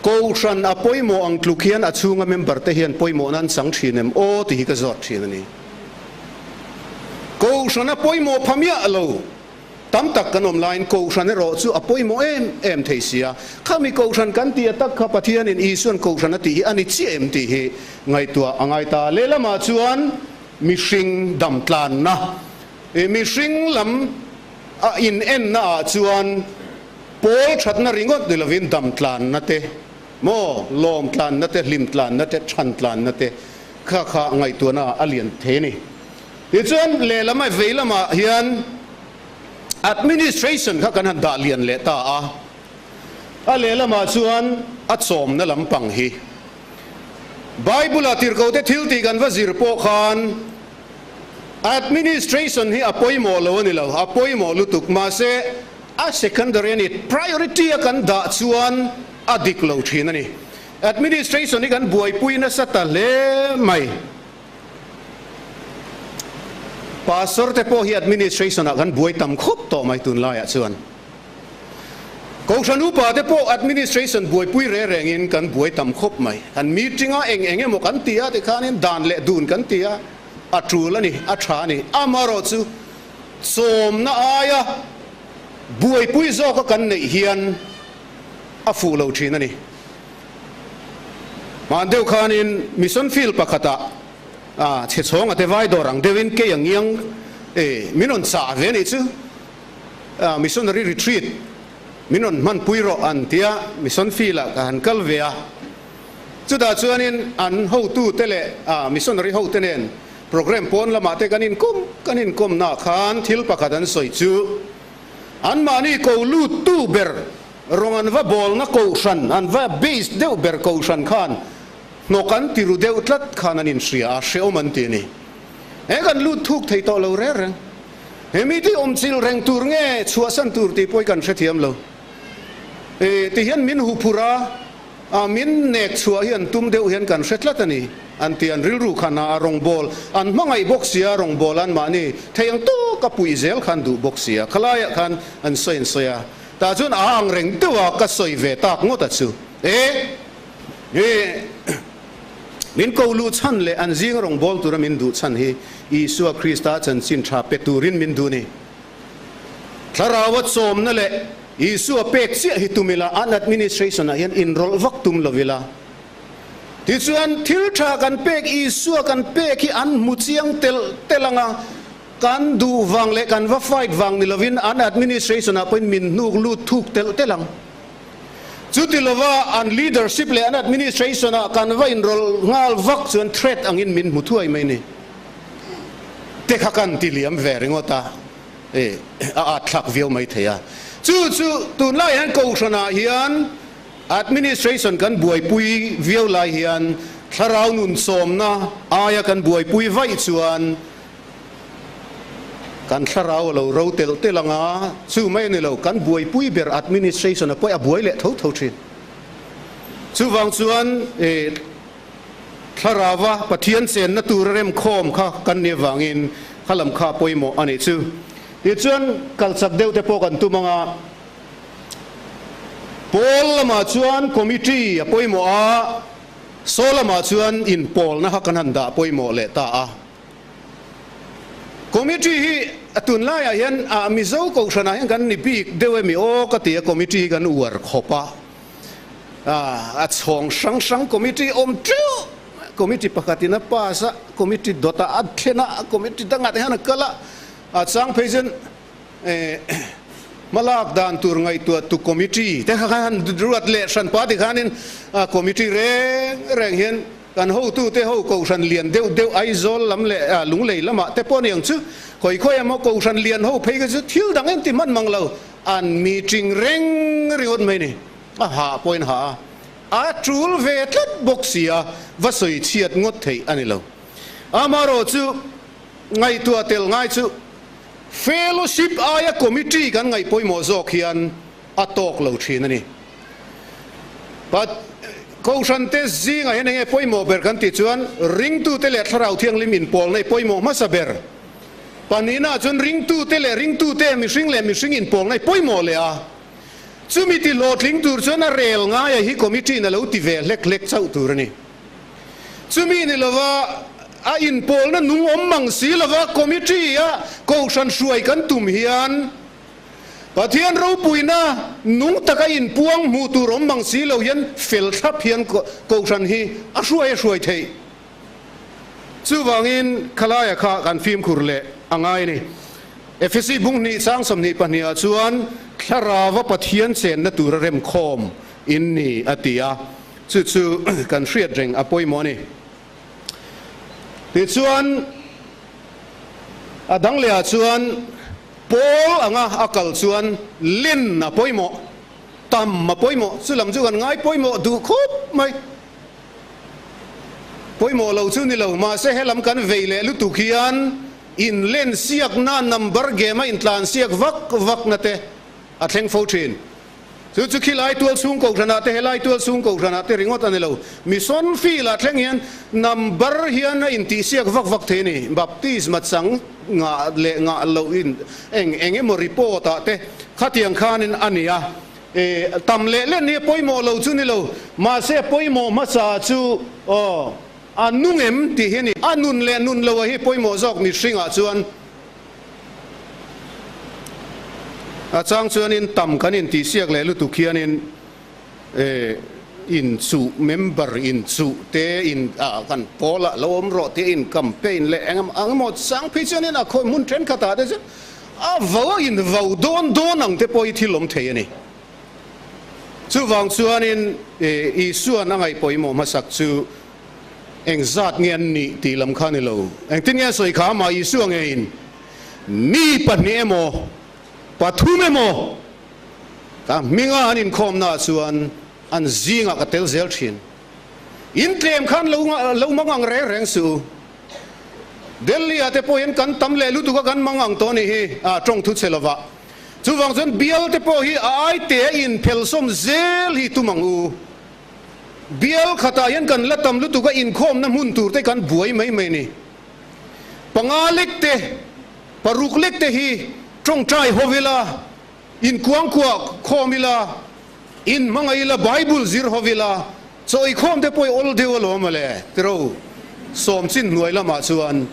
kohhran a pawimawh ang tluk hian a chhunga member te hian pawimawhna an chang thin em aw tih hi ka zawt thin a ni. Kohhran a pawimawh pha miah lo tam tak kan awm laiin kohhran erawh chu a pawimawh em em thei si a. Khami kohhran kan tih a tak kha Pathianin Isuan kohhran a tih hi a ni chiah em tih hi ngaihtuah a ngai ta. Lehlamah chuan mihring damtlanna I mihring lam a in enna ah chuan pawl thatna ringawt ni lovin dam tlanna te maw, lawm tlanna te, hlim tlanna te, chhan tlanna te kha kha ngaihtuahna ah a lian thei a ni. Tichuan lehlam a vei lamah hian administration kha kan han dah lian leh ta a, a lehlamah chuan a chawmna lampang hi Bible-ah tirhkohte thil tih kan va zir pawh khan Administration hi a pawimawh lo a ni lo, a pawimawh lutuk. Mahse, a secondary a ni, priority a kan dah chuan a dik lo thin a ni. Administration hi kan buaipui nasa ta hle mai. Pastor te pawh hi administration ah kan buai tam khawp tawh mai tunlaiah chuan. Kohhran upa te pawh administration buaipui reng rengin kan buai tam khawp mai. Kan meeting a eng eng emaw kan ti a tikhanin dan leh dun kan ti a, a tul a ni, a tha a ni. Amaherawh chu sawmna aia buaipui zawka kan neih hian a fuh lo thin a ni. Hman deuh khanin mission field pakhatah chhe chhawng a te vai dawr ang deuhin kei ang iang min rawn chah ve a nih chu. Missionary retreat min rawn hmanpui rawh an ti a, mission field ah ka han kal ve a, chutah chuanin an hotute leh missionary hote nen program pawn lamah te kan inkawm kan inkawmnaah khan thil pakhat an sawi chu Anmahni ko lut tu ber rawng an va bawlna kohhran, an va base deuh ber kohhran khan hnawk an ti ru deuh tlat khan an inhria a, hrehawm an ti a ni. He kan lut thuk thei tawh lo reng reng. He mite awmchilh reng tur nge chhuahsan tur tih pawh hi kan hrethiam lo. E, ti hian min huphurh a, a min nek chhuah hi an tum deuh hian kan hre tlat a ni, an ti. An rilru khan a rawngbawl an hmangaih bawk sia, rawngbawl an mahni thei ang tawk a puih zel khan duh bawk sia, khalaiah khan an sawi an sawi a, tah chuan a ang reng deuh a ka sawi ve tak ngawt a chu. E, e, min ko luh chhan leh an zing rawngbawl tura min duh chhan hi Isua Krista chanchin tha pe turin min duh a ni. Thlaraua chawmna leh Isua pek chiah hi tum ila, an administration ah hian inrawlh vak tum lo ila. Tichuan, thil tha kan pek, Isua kan pek hi an hmu chiang telh telh ang a, kan duh vang leh kan va fight vang ni lovin an administration ah pawhin min hnuk lut thuk telh telh ang. Chuti lova an leadership leh an administration ah kan va inrawlh nghal vak chuan threat angin min hmu thuai mai ni. Te kha kan ti liam ve ringawt a, e a at thlak viau mai thei a. Chu chu tunlai hian Kohhranah hian administration kan buaipui viau lai hian thlarau nun sawmna aia kan buaipui vaih chuan kan thlarau a lo ro telh telh ang a, chu mai a ni lo, kan buaipui ber administration a pawh a buai leh tho tho thin. Chuvang chuan e Thlarauva Pathian chenna tura remkhawm kha kan nih avangin kha lam kha a pawimawh a nih chu. Tichuan, kal chak deuh te pawh kan tum ang a. Pawl lamah chuan committee a pawimawh a, saw lamah chuan inpawlna kha kan han dah pawimawh leh ta a. Committee hi a tunlaiah hian a Mizo Kohhranah hian kan ni bik deuh emi aw ka ti a, committee hi kan uar khawp a. A chhawng hrang hrang committee awm teuh, committee pakhatin a pass a, committee dawtah a thlen a, committee dangah te hian a kal a, a chang phei chuan hmalak dan tur ngaihtuah tu committee te kha han ruat leh hran pah tikhanin committee reng reng hian kan hotute ho kohhran lian deuh deuh Aizawl lam leh Lunglei lamah te pawh aniang chu khawi khawi emaw kohhran lian ho phei kha chu thil dang em ti hman mang lo an meeting reng ringawt mai ni. A hah pawhin hah a, a tul ve tlat bawk si a, va sawi chhiat ngawt theih a ni lo. Amaherawh chu ngaihtuah tel ngai chu fellowship aia committee kan ngaih pawimawh zawk hian a tawk lo thin a ni. But Kohhrante zingah hian enge pawimawh ber kan tih chuan ringtute leh Thlarau Thianghlim inpawlna i pawimawh hmasa ber. Pahnihnaah chuan ringtute leh ringtute, mihring leh mihring inpawlna i pawimawh leh a. Chumi ti hlawhtling tur chuan a rel ngaia hi committee in a lo ti ve hlek hlek chauh tur a ni. Chumi ni lova a inpawlna nung awm mang si lova committee a kohhran hruai kan tum hian Pathian ropuina nung taka inpuang hmuh tur awm mang si lo hian fel thlap hian kohhran hi a hruai a hruai theih. Chuvangin khalaia kha kan fimkhur leh a ngai a ni. Efesi bung hnih chang 22 ah chuan Thlarauva Pathian chenna tura remkhawm in ni a ti a, chu chu kan hriat reng a pawimawh a ni. Tichuan a dang lehah chuan Paul anga a kal chuan len a pawimawh, tam a pawimawh, chu lam chu kan ngai pawimawh duh khawp mai. Pawimawh lo chu ni lo, mahse helam kan vei leh lutuk hian inlen siakna number game a intlan siak vak vak na te a thleng fo thin. Chu chu khilai tual chhung kohhranah te helai tual chhung kohhranah te ringawt a ni lo. Mission field ah thleng hian number hian a intih siak vak vak thei a ni. Baptisma chang ngah leh ngah loh in eng eng emaw report ah te khatiang khanin a ni a. E, tam leh len hi a pawimawh lo chu ni lo, mahse a pawimawh hmasa chu aw, a nung em tih hi a ni. A nun leh nun lo a hi pawimawh zawk mihringah chuan a chang chuanin tam kan intihsiak leh lutuk hianin e, inchuh, member inchuh te in ah kan pawl ah lo awm rawh tih a in campaign leh eng emaw chang phei chuanin a khawi hmun thenkhatah te chuan A vo a in vo dawn dawn ang te pawh hi thil awm thei a ni. Chuvang chuanin Isua'n a ngaih pawimawh hmasak chu eng zat nge an nih tih lam kha a ni lo. Engtin nge a sawi kha amah Isua ngeiin mi pahnih emaw Pathum emaw ka hminga an inkhawmnaah chuan an zingah ka tel zel thin. In tlem khan lo lo mang ang reng reng suh u. Delhi ah te pawh hian kan tam leh lutuk a kan mang ang tawh a nih hi a tawng thu che lovah. Chuvang chuan bial te pawh hi a ai te a in phelhsawm zel hi tum ang u. Bial khatah hian kan la tam lutuk a inkhawmna hmun tur te kan buai mai mai a ni. Panga lek te, paruk lek te hi tawngtai ho ila, inkuangkuah khawm ila, inhmangaih ila, Bible zir ho ila, chaw eikhawm te pawh i awl deuh alawm mawle tiro sawm chin hnuai lamah chuan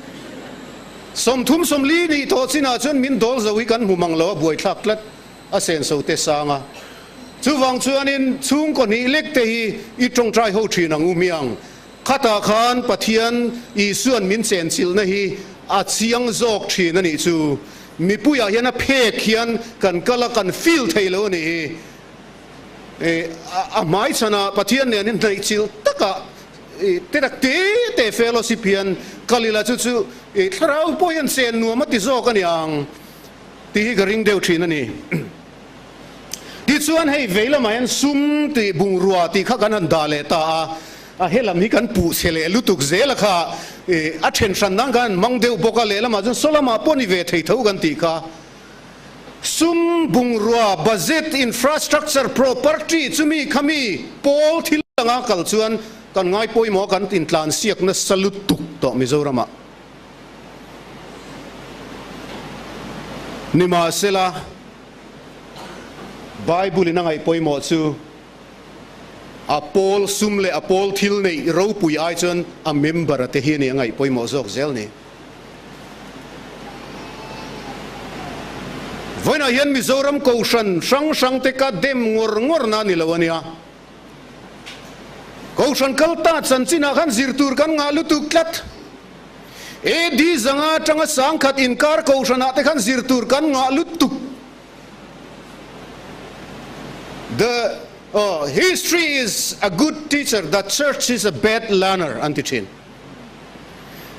30 40 nih tawh chinah chuan min dawl zo hi kan hmu mang lo a buaithlak tlat a senso te sang a. Chuvang chuanin chhungkaw hnih lek te hi i tawngtai ho thin ang u hmiang. Khatah khan Pathian Isuan min chenchilhna hi a chiang zawk thin a nih chu. Mipuiah hian a phek hian kan kal a, kan feel thei lo a nih hi. A hmaichhanah Pathian nen hi hnaihchilh takah te tak te te fellowship hian kal ila chu chu thlarau pawh hian chen nuam a ti zawk a ni ang tih hi ka ring deuh thin a ni. Tichuan hei vei lamah hian sum tih bungrua tih kha kan han dah leh ta a, a helam hi kan puh chhe leh lutuk zel a kha a then hran nan khan an hmang deuh bawk a, lehlamah chuan saw lamah pawh ni ve thei tho kan tih kha. Sum bungrua, budget, infrastructure, property chumi khami pawl thil anga kal chuan kan ngai pawimawh a kan intlansiak nasa lutuk tawh Mizoramah. Nimahsela, Bible in a ngaih pawimawh chu a pawl sum leh a pawl thil neih ropui ai chuan a member a te hi a ni a ngaih pawimawh zawk zel ni. Vawiinah hian Mizoram Kohhran hrang hrang te ka dem ngawr ngawr na a ni lo a nia. Kohhran kal ta chanchinah khan zir tur kan ngah lutuk tlat. AD 500 atanga 1000 inkar kohhranah te khan zir tur kan ngah lutuk. The oh, history is a good teacher, the church is a bad learner an ti thin.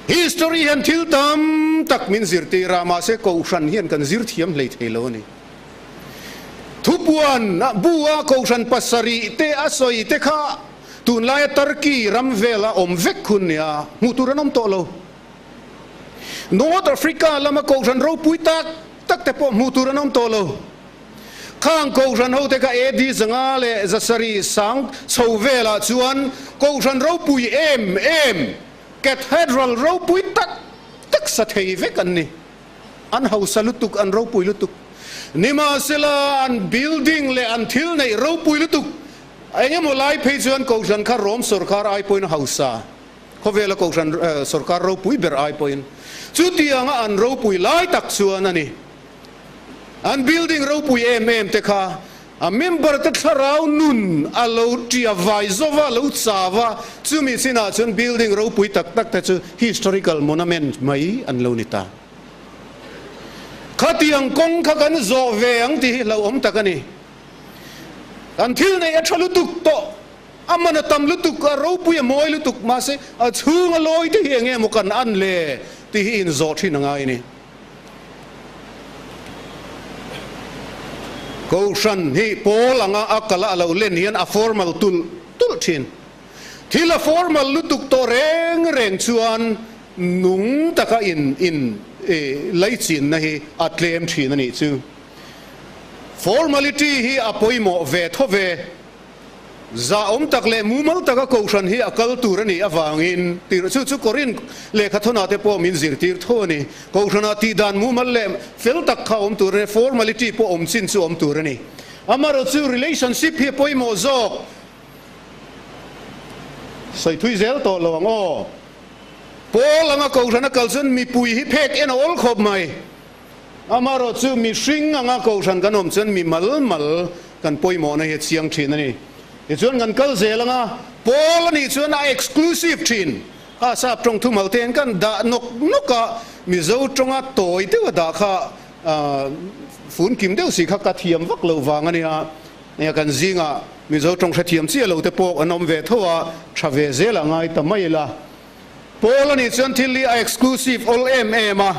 History hian thil tam tak min zirtir a, mahse kohhran hian kan zir thiam hlei thei lo a ni. Thupuan bu a kohhran pasarih te a sawi te kha tunlaia Turkey ram vela awm vek hun nia hmuh tur an awm tawh lo. North Africa lama kohhran ropui tak tak te pawh hmuh tur an awm tawh lo. Khang kohhran ho te kha AD 500 leh 700 sang chho velah chuan kohhran ropui em em, cathedral ropui tak tak sa thei vek an ni. An hausa lutuk, an ropui lutuk. Nimahsela, an building leh an thil neih ropui lutuk. Eng emaw lai phei chuan Kohhran kha Rom sawrkar ai pawhin a hausa. Khawvela Kohhran sawrkar ropui ber ai pawhin. Chutianga an ropui lai tak chuan a ni. An building ropui em em te kha a member te thlarau nun a lo tia vai zova, lo chau a, chumi chinah chuan building ropui tak tak te chu historical monument mai an lo ni ta. Khatiang kawng kha kan zawh ve ang tih hi hlauhawm tak a ni. Kan thil neih a tha lutuk tawh, a man a tam lutuk, a ropui a mawi lutuk, mahse a chhung a lawi te hi eng nge maw kan an le tih hi inzawh thin a ngai a ni. Kohhran hi pawl anga a kal a lo len hian a formal tulh tulh thin. Thil a formal lutuk tawh reng reng chuan nung taka in in laichinna hi a tlem thin a nih chu. Formality hi a pawimawh ve tho ve. Zahawm tak leh mumal taka Kohhran hi a kal tur a nih avangin tirh chu chu Korinth lehkhathawnah te pawh min zirtir tho a ni. Kohhranah tihdan mumal leh fel tak kha awm tur a ni, formality pawh awm chin chu awm tur a ni. Amaherawhchu chu relationship hi a pawimawh zawk. Sawi thui zel tawh lo ang aw. Paul anga Kohhran a kal chuan mipui hi phek en a awl khawp mai. Amaherawhchu mihring anga Kohhran kan awm chuan mi mal mal kan pawimawhna hi a chiang thin a ni. Tichuan kan kal zel anga Paul a nih chuan a exclusive thin. A sap tawng thumal te hian kan dah nawk nawk a, Mizo tawnga tawi deuh a dah kha fun kim deuh si kha ka thiam vak loh vang a nia. Nia kan zingah Mizo tawng hrethiam chiah lo te pawh an awm ve tho a, tha ve zel a ngai ta mai ila. Paul a nih chuan thil hi a exclusive awl em em a.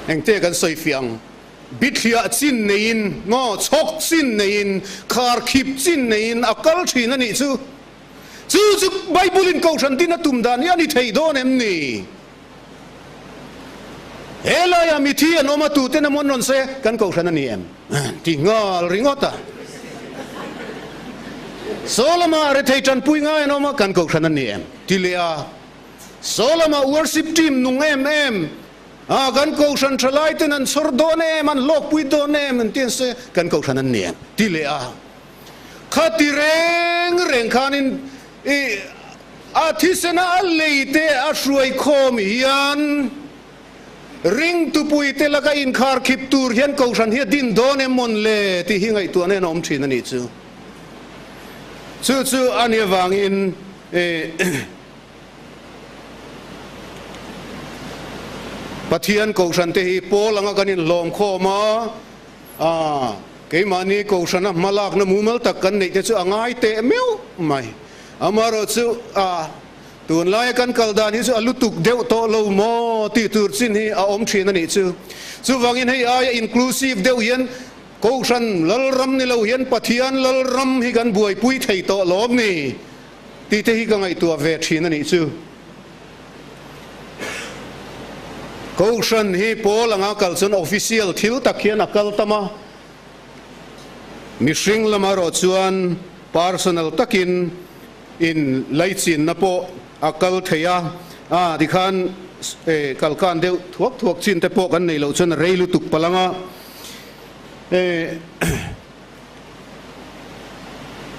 Engte kan sawi fiah ang? Bithliah chin neiin, ngaw chhawk chin neiin, kharkhip chin neiin a kal thin a nih chu. Chu chu Bible-in Kohhran din a tum dan hi a ni thei dawn em ni? He laiah mithi an awm a, tuten emaw an rawn sawi a, kan Kohhran a ni em? Ti nghal ringawt a. Saw lamah rethei tanpui ngai an awm a, kan Kohhran a ni em? Ti leh a. Saw lamah worship team nung em em a, kan Kohhran thalai ten an chhawr dawn em, an hlawkpui dawn em an ti an sawi a, kan Kohhran an ni em? Ti leh a. Khati reng reng khanin i a thisena a leite a hruai khawm hian ringtupuite laka inkhar khip tur hian Kohhran hi a din dawn em mawn le tih hi ngaihtuahna hian a awm thin a nih chu. Chu chu a nih avangin i Pathian Kohhran te hi pawl anga kan inhlawm khawm a, A, keimahni Kohhrana hmalakna mumal tak kan neih te chu a ngai teh meuh mai. Amaherawhchu, a, tunlaia kan kal dan hi chu a lutuk deuh tawh lo maw tih tur chin hi a awm thin a nih chu. Chuvangin hei aia inclusive deuh hian Kohhran Lalram ni lo hian Pathian Lalram hi kan buaipui thei tawh lawm ni tih te hi ka ngaihtuah ve thin a nih chu. Kohhran hi pawl anga kal chuan official thil tak hian a kal tam a, mihring lamah erawh chuan personal takin in laichinna pawh a kal thei a, a tikhan kalkan deuh thuak thuak chin te pawh kan neih loh chuan a rei lutuk palh ang a.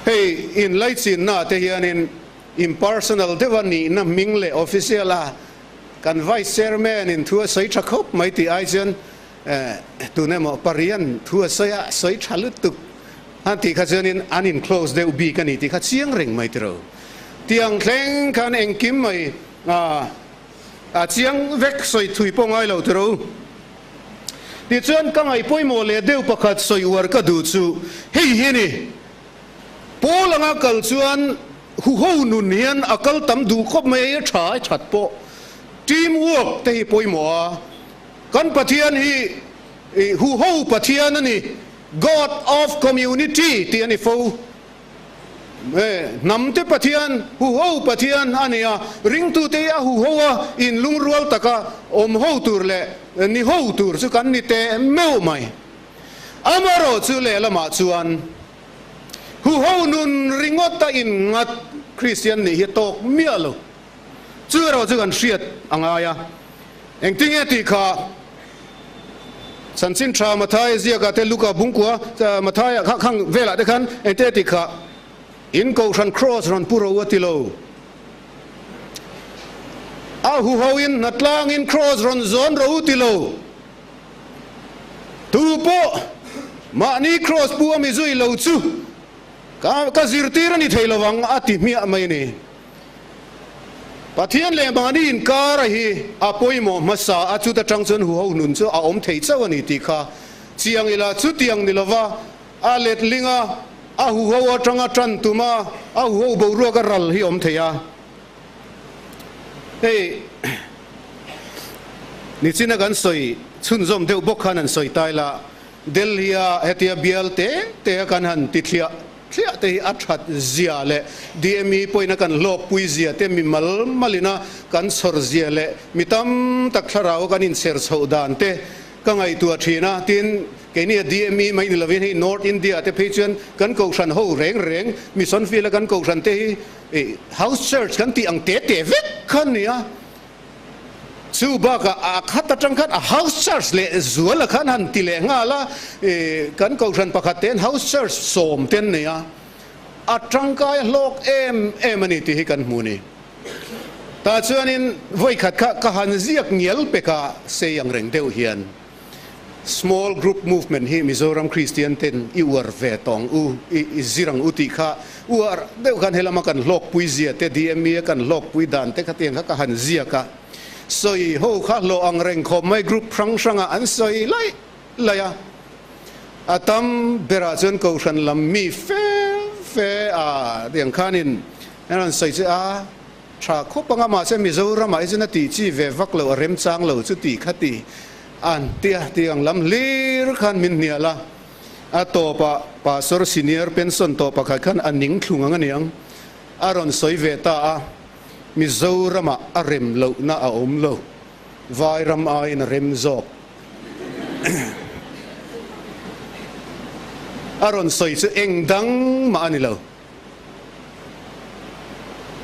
Hei in laichinna ah te hianin Impersonal deuha nihna hming leh official a kan Vice Chairman in thu a sawi tha khawp mai tih ai chuan tun emaw parian thu a sawi a sawi tha lutuk a tih kha chuanin an in close deuh bik a ni tih kha chiang reng mai tiro. Tiang thleng khan engkim mai a chiang vek sawi thui pawh ngai lo tiro. Tichuan ka ngaih pawimawh leh deuh pakhat sawi uar ka duh chu hei hi a ni. Paul anga kal chuan huho nun hian a kal tam duh khawp mai a, tha a that pawh. Team work te hi pawimawh a, kan Pathian hi huho Pathian a ni, God of community tih a ni fo. Hnam te Pathian, huho Pathian a ni a, ringtute hi a huho a, inlungrual taka awm ho tur leh ni ho tur chu kan ni teh meuh mai. Amaherawh chu lehlamah chuan huho nun ringawt a inngat Kristian nih hi a tawk miah lo. Chu erawh chu kan hriat a ngai a. Engtinge tih kha Chanchin Tha Mathaia ziakah te Luka bungkua Mathaia kha khang velah te khan engtinge tih kha in kohhran cross rawn pu ro a ti lo. A huho in hnatlangin cross rawn zawn ro u ti lo. Tu pawh mahni kraws pu a mi zui lo chu ka ka zirtir a ni thei lo ang a ti hmiah mai a ni. Pathian leh mahni inkara hi a pawimawh hmasa a, chuta tang chuan huho nun chu a awm thei chauh a ni tih kha chiang ila, chutiang ni lova a letling a, a huho atanga tan tum a, a huho boruak a ral hi awm thei a. Hei nichina kan sawi chhunzawm deuh bawk khan han sawi ta ila, Delhi-a hetia bial te te a kan han ti thliah thliah te hi a that zia leh DME pawhin a kan hlawkpui zia te mi mal malina kan chhawr zia leh mi tam tak thlarau a kan inchher chhoh dan te ka ngaihtuah thin a, tin keini a DME mai ni lovin hei North India te phei chuan kan kohhran ho reng reng Mission Field a kan kohhran te hi Ih, house church kan tih ang te te vek kha a ni a, chu bakah a khat atang khan a house church leh zuala khan han ti leh nghal a, ih, kan kohhran pakhat te hian house church sawm te an nei a, a tangkai hlawk em em a ni tih hi kan hmu a ni. Tah chuanin vawikhat kha ka han ziak ngial pek a, sei ang reng deuh hian. Small group movement hi Mizoram Kristian ten i uar ve tawng u, i zir ang u tih kha uar deuh khan helama kan hlawkpui zia te, DME a kan hlawkpui dan te khatiang kha ka han ziak a. Sawi ho kha hlawh ang reng khawp mai group hrang hrangah an sawi laih laih a. A tam berah chuan Kohhran lam mi fe fe a tiang khanin an rawn sawi che a. Tha khawp anga mahse Mizoramah hi chuan a tih chi ve vak lo, a remchang lo chu tih kha ti. An tia tih ang lam hlir khan min hnial a, a tawpah Pastor senior pension tawh pakhat khan a ning thlung ang aniang a rawn sawi ve ta a, Mizoramah a rem lohna a awm lo, Vairam aiin a rem zawk. A rawn sawi chu eng dang mah a ni lo.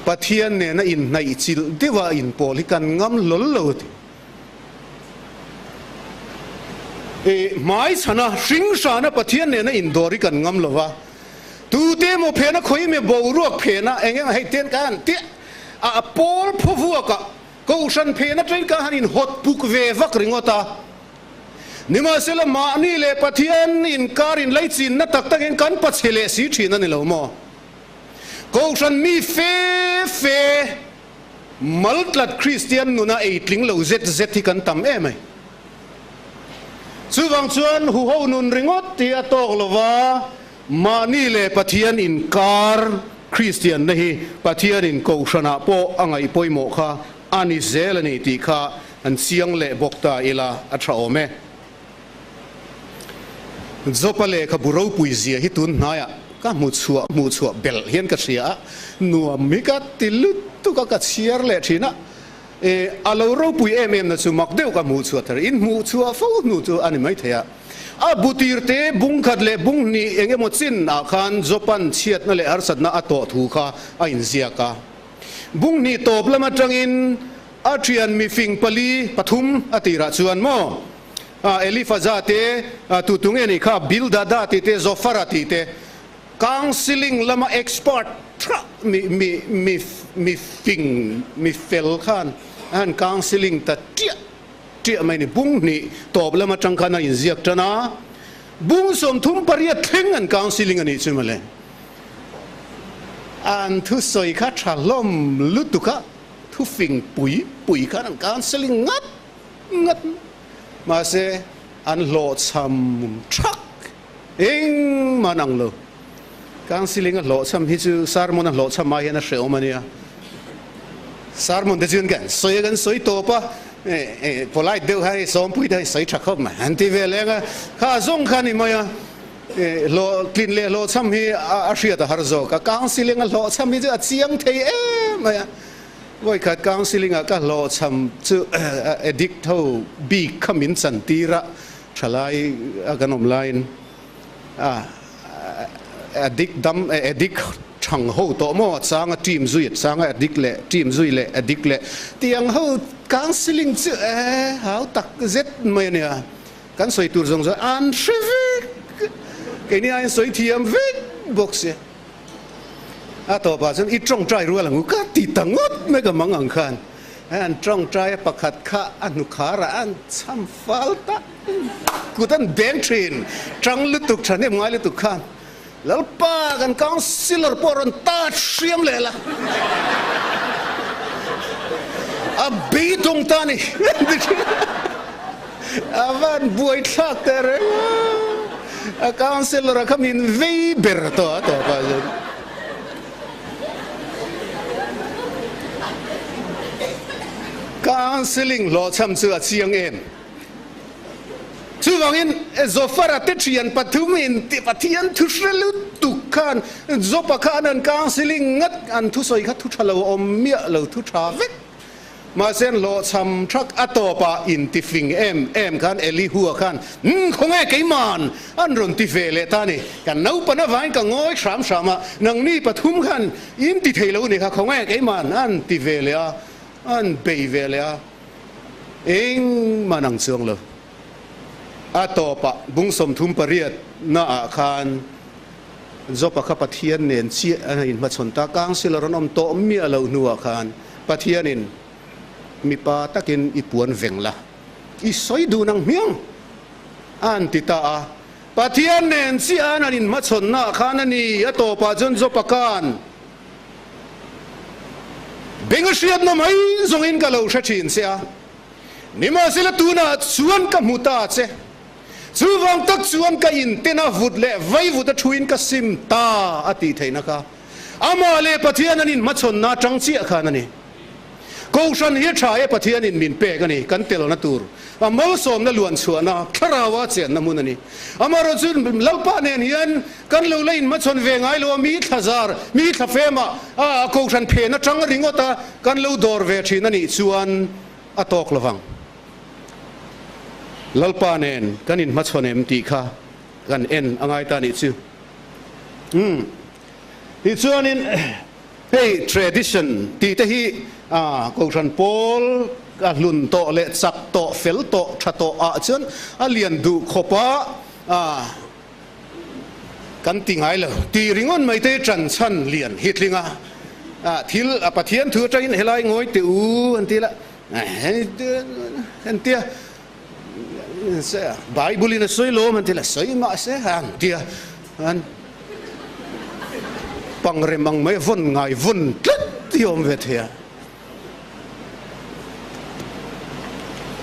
Pathian nena inhnaih chilh deuha inpawl hi kan ngam hlawl lo a ti. I hmaichhana hringhrana Pathian nena indawr hi kan ngam lo va, tute emaw phena khawime boruak phena eng eng hei ten ka han tiah a pawl phawvuakah kohhran phena ṭain ka han inhawt puk ve vak ringawt a. Nimahsela mahni leh Pathian inkar inlaichinna tak takin kan pachhe leh si ṭhin a ni lo maw? Kohhran mi fe fe Maltlat Kristian nuna ei tling lo zet zet hi kan tam em ai. Chuvang chuan huho nun ringawt hi a tawk lo va, mahni leh Pathian inkar Kristianna hi Pathianin Kohhranah pawh a ngaih pawimawh kha a ni zel a ni tih kha an chiang leh bawk ta ila a tha awm e. Jopa lehkhabu ropui zia hi tun hnaiah ka hmu chhuah hmuh chhuah belh hian ka hria a, nuam hi ka ti lutuk a, ka chhiar leh thin a, e a lo ropui em em na chu mak deuh ka hmuh chhuah thar in hmuh chhuah fo hnu chu a ni maithei a. A bu tir te bung khat leh bung hnih eng emaw chin ah khan Jopan chhiatna leh harsatna a tawh thu kha a inziak a. Bung hnih tawp lam atangin a thian mifing pali pathum a tirah chuan maw Elifaza te, tutu nge nih kha, Bildada tih te, Zofara tih te, counselling lama expert tha mi mi mi mi fing mi fel khan a han counselling ta tiah tiah mai a ni. Bung hnih tawp lam atang khan a inziak tan a, bung 38 thleng an counselling a nih chu mawle. An thusawi kha tha hlawm lutuk a, thufing pui pui khan an counselling ngat ngat mahse an hlawhchham thak engmah an ang lo. Counselling a hlawhchham hi chu sermon a hlawhchham ai hian a hrehawm a nia. Sermon te chuan kan sawi a kan sawi tawp a, polite deuh khan hei sawmpui te hi sawi tha khawp mai an ti ve leng a, kha zawng kha a ni mai a. Hlawhtlin leh hlawhchham hi a hriat a har zawk a, counselling a hlawhchham hi chu a chiang thei em mai a. Vawikhat counselling ah ka hlawhchham chu addict ho bik kha min chan tir a, thalai a kan awm laiin a addict dam addict thang ho tawh maw a chang a team zui a chang a addict leh team zui leh addict leh tiang ho counselling chu e hau tak zet mai a nia. Kan sawi tur zawng zawng an hre vek, keini aiin sawi thiam vek bawk si. A tawpah chuan i tawngtai rual ang u ka ti ta ngawt mai ka mang ang khan. An tawngtai a pakhat kha a hnukharah an cham fal ta kut an beng thin tang lutuk thahnem ngai lutuk khan Lalpa kan councillor pawh rawn tat hriam leh la a beidawng ta a ni a van buaithlak teh reng a, a councillor a kha min vei ber tawh a tawpah chuan. Counselling hlawhchham chu a chiang em? Chuvangin Zofara te thian pathumin Pathian thu hre lutuk khan Jopa khan an counselling ngat an thusawi kha thu tha lo awm miah lo thu tha vek. Mahse an hlawhchham thak a tawpah intifing em em khan Elihua khan Umm khawnge keiman an rawn ti ve leh ta a ni. Kan naupan avangin ka ngawi hram hram a, nangni pathum khan in ti thei lo ni kha khawnge keiman an ti ve leh a, an bei ve leh a. Engmah nang chuang lo. A tawpah bung 38 naah khan Jopa kha Pathian nen chiah a inhmachhawn ta. Councillor an awm tawh miah loh hnuah khan Pathianin mipa takin i puan veng la, i sawi dun ang hmiang a an ti ta a. Pathian nen chiah an inhmachhawnnaah khan a ni. A tawpah chuan Jopa khan Beng a hriatna mai zawngin ka lo hre thin che a, nimahsela tunah chuan ka hmu ta che. Chuvang tak chuan ka inten a vut leh vaivut a thuin ka sim ta a tih theihna kha Amah leh Pathian an inhmachhawnna atang chiah khan a ni. Kohhran hi a tha e, Pathianin min pek a ni, kan telna tur a malsawmna luan chhuahna, Thlaraua chenna hmun a ni. Amaherawhchu Lalpa nen hian kan lo la inhmachhawn ve ngai lo a, mi thlazar, mi thlafema a Kohhran phen atang ringawt a kan lo dawr ve thin a nih chuan a tawk lovang. Lalpa nen kan inhmachhawn em tih kha kan en a ngai ta nih chu. Umm. Tichuanin hei tradition tih te hi Kohhran pawl a hlun tawh leh chak tawh, fel tawh, tha tawh ah chuan a lian duh khawp a kan ti ngai lo. Tih ringawt mai te ṭan chhan lian hi tling a, thil a Pathian thu atangin helai ngawi teh u an ti la, an tia Bible in a sawi lawm an ti la, sawi mah se an tia an pangrem ang mai vawn ngai vawn tlat hi a awm ve thei a.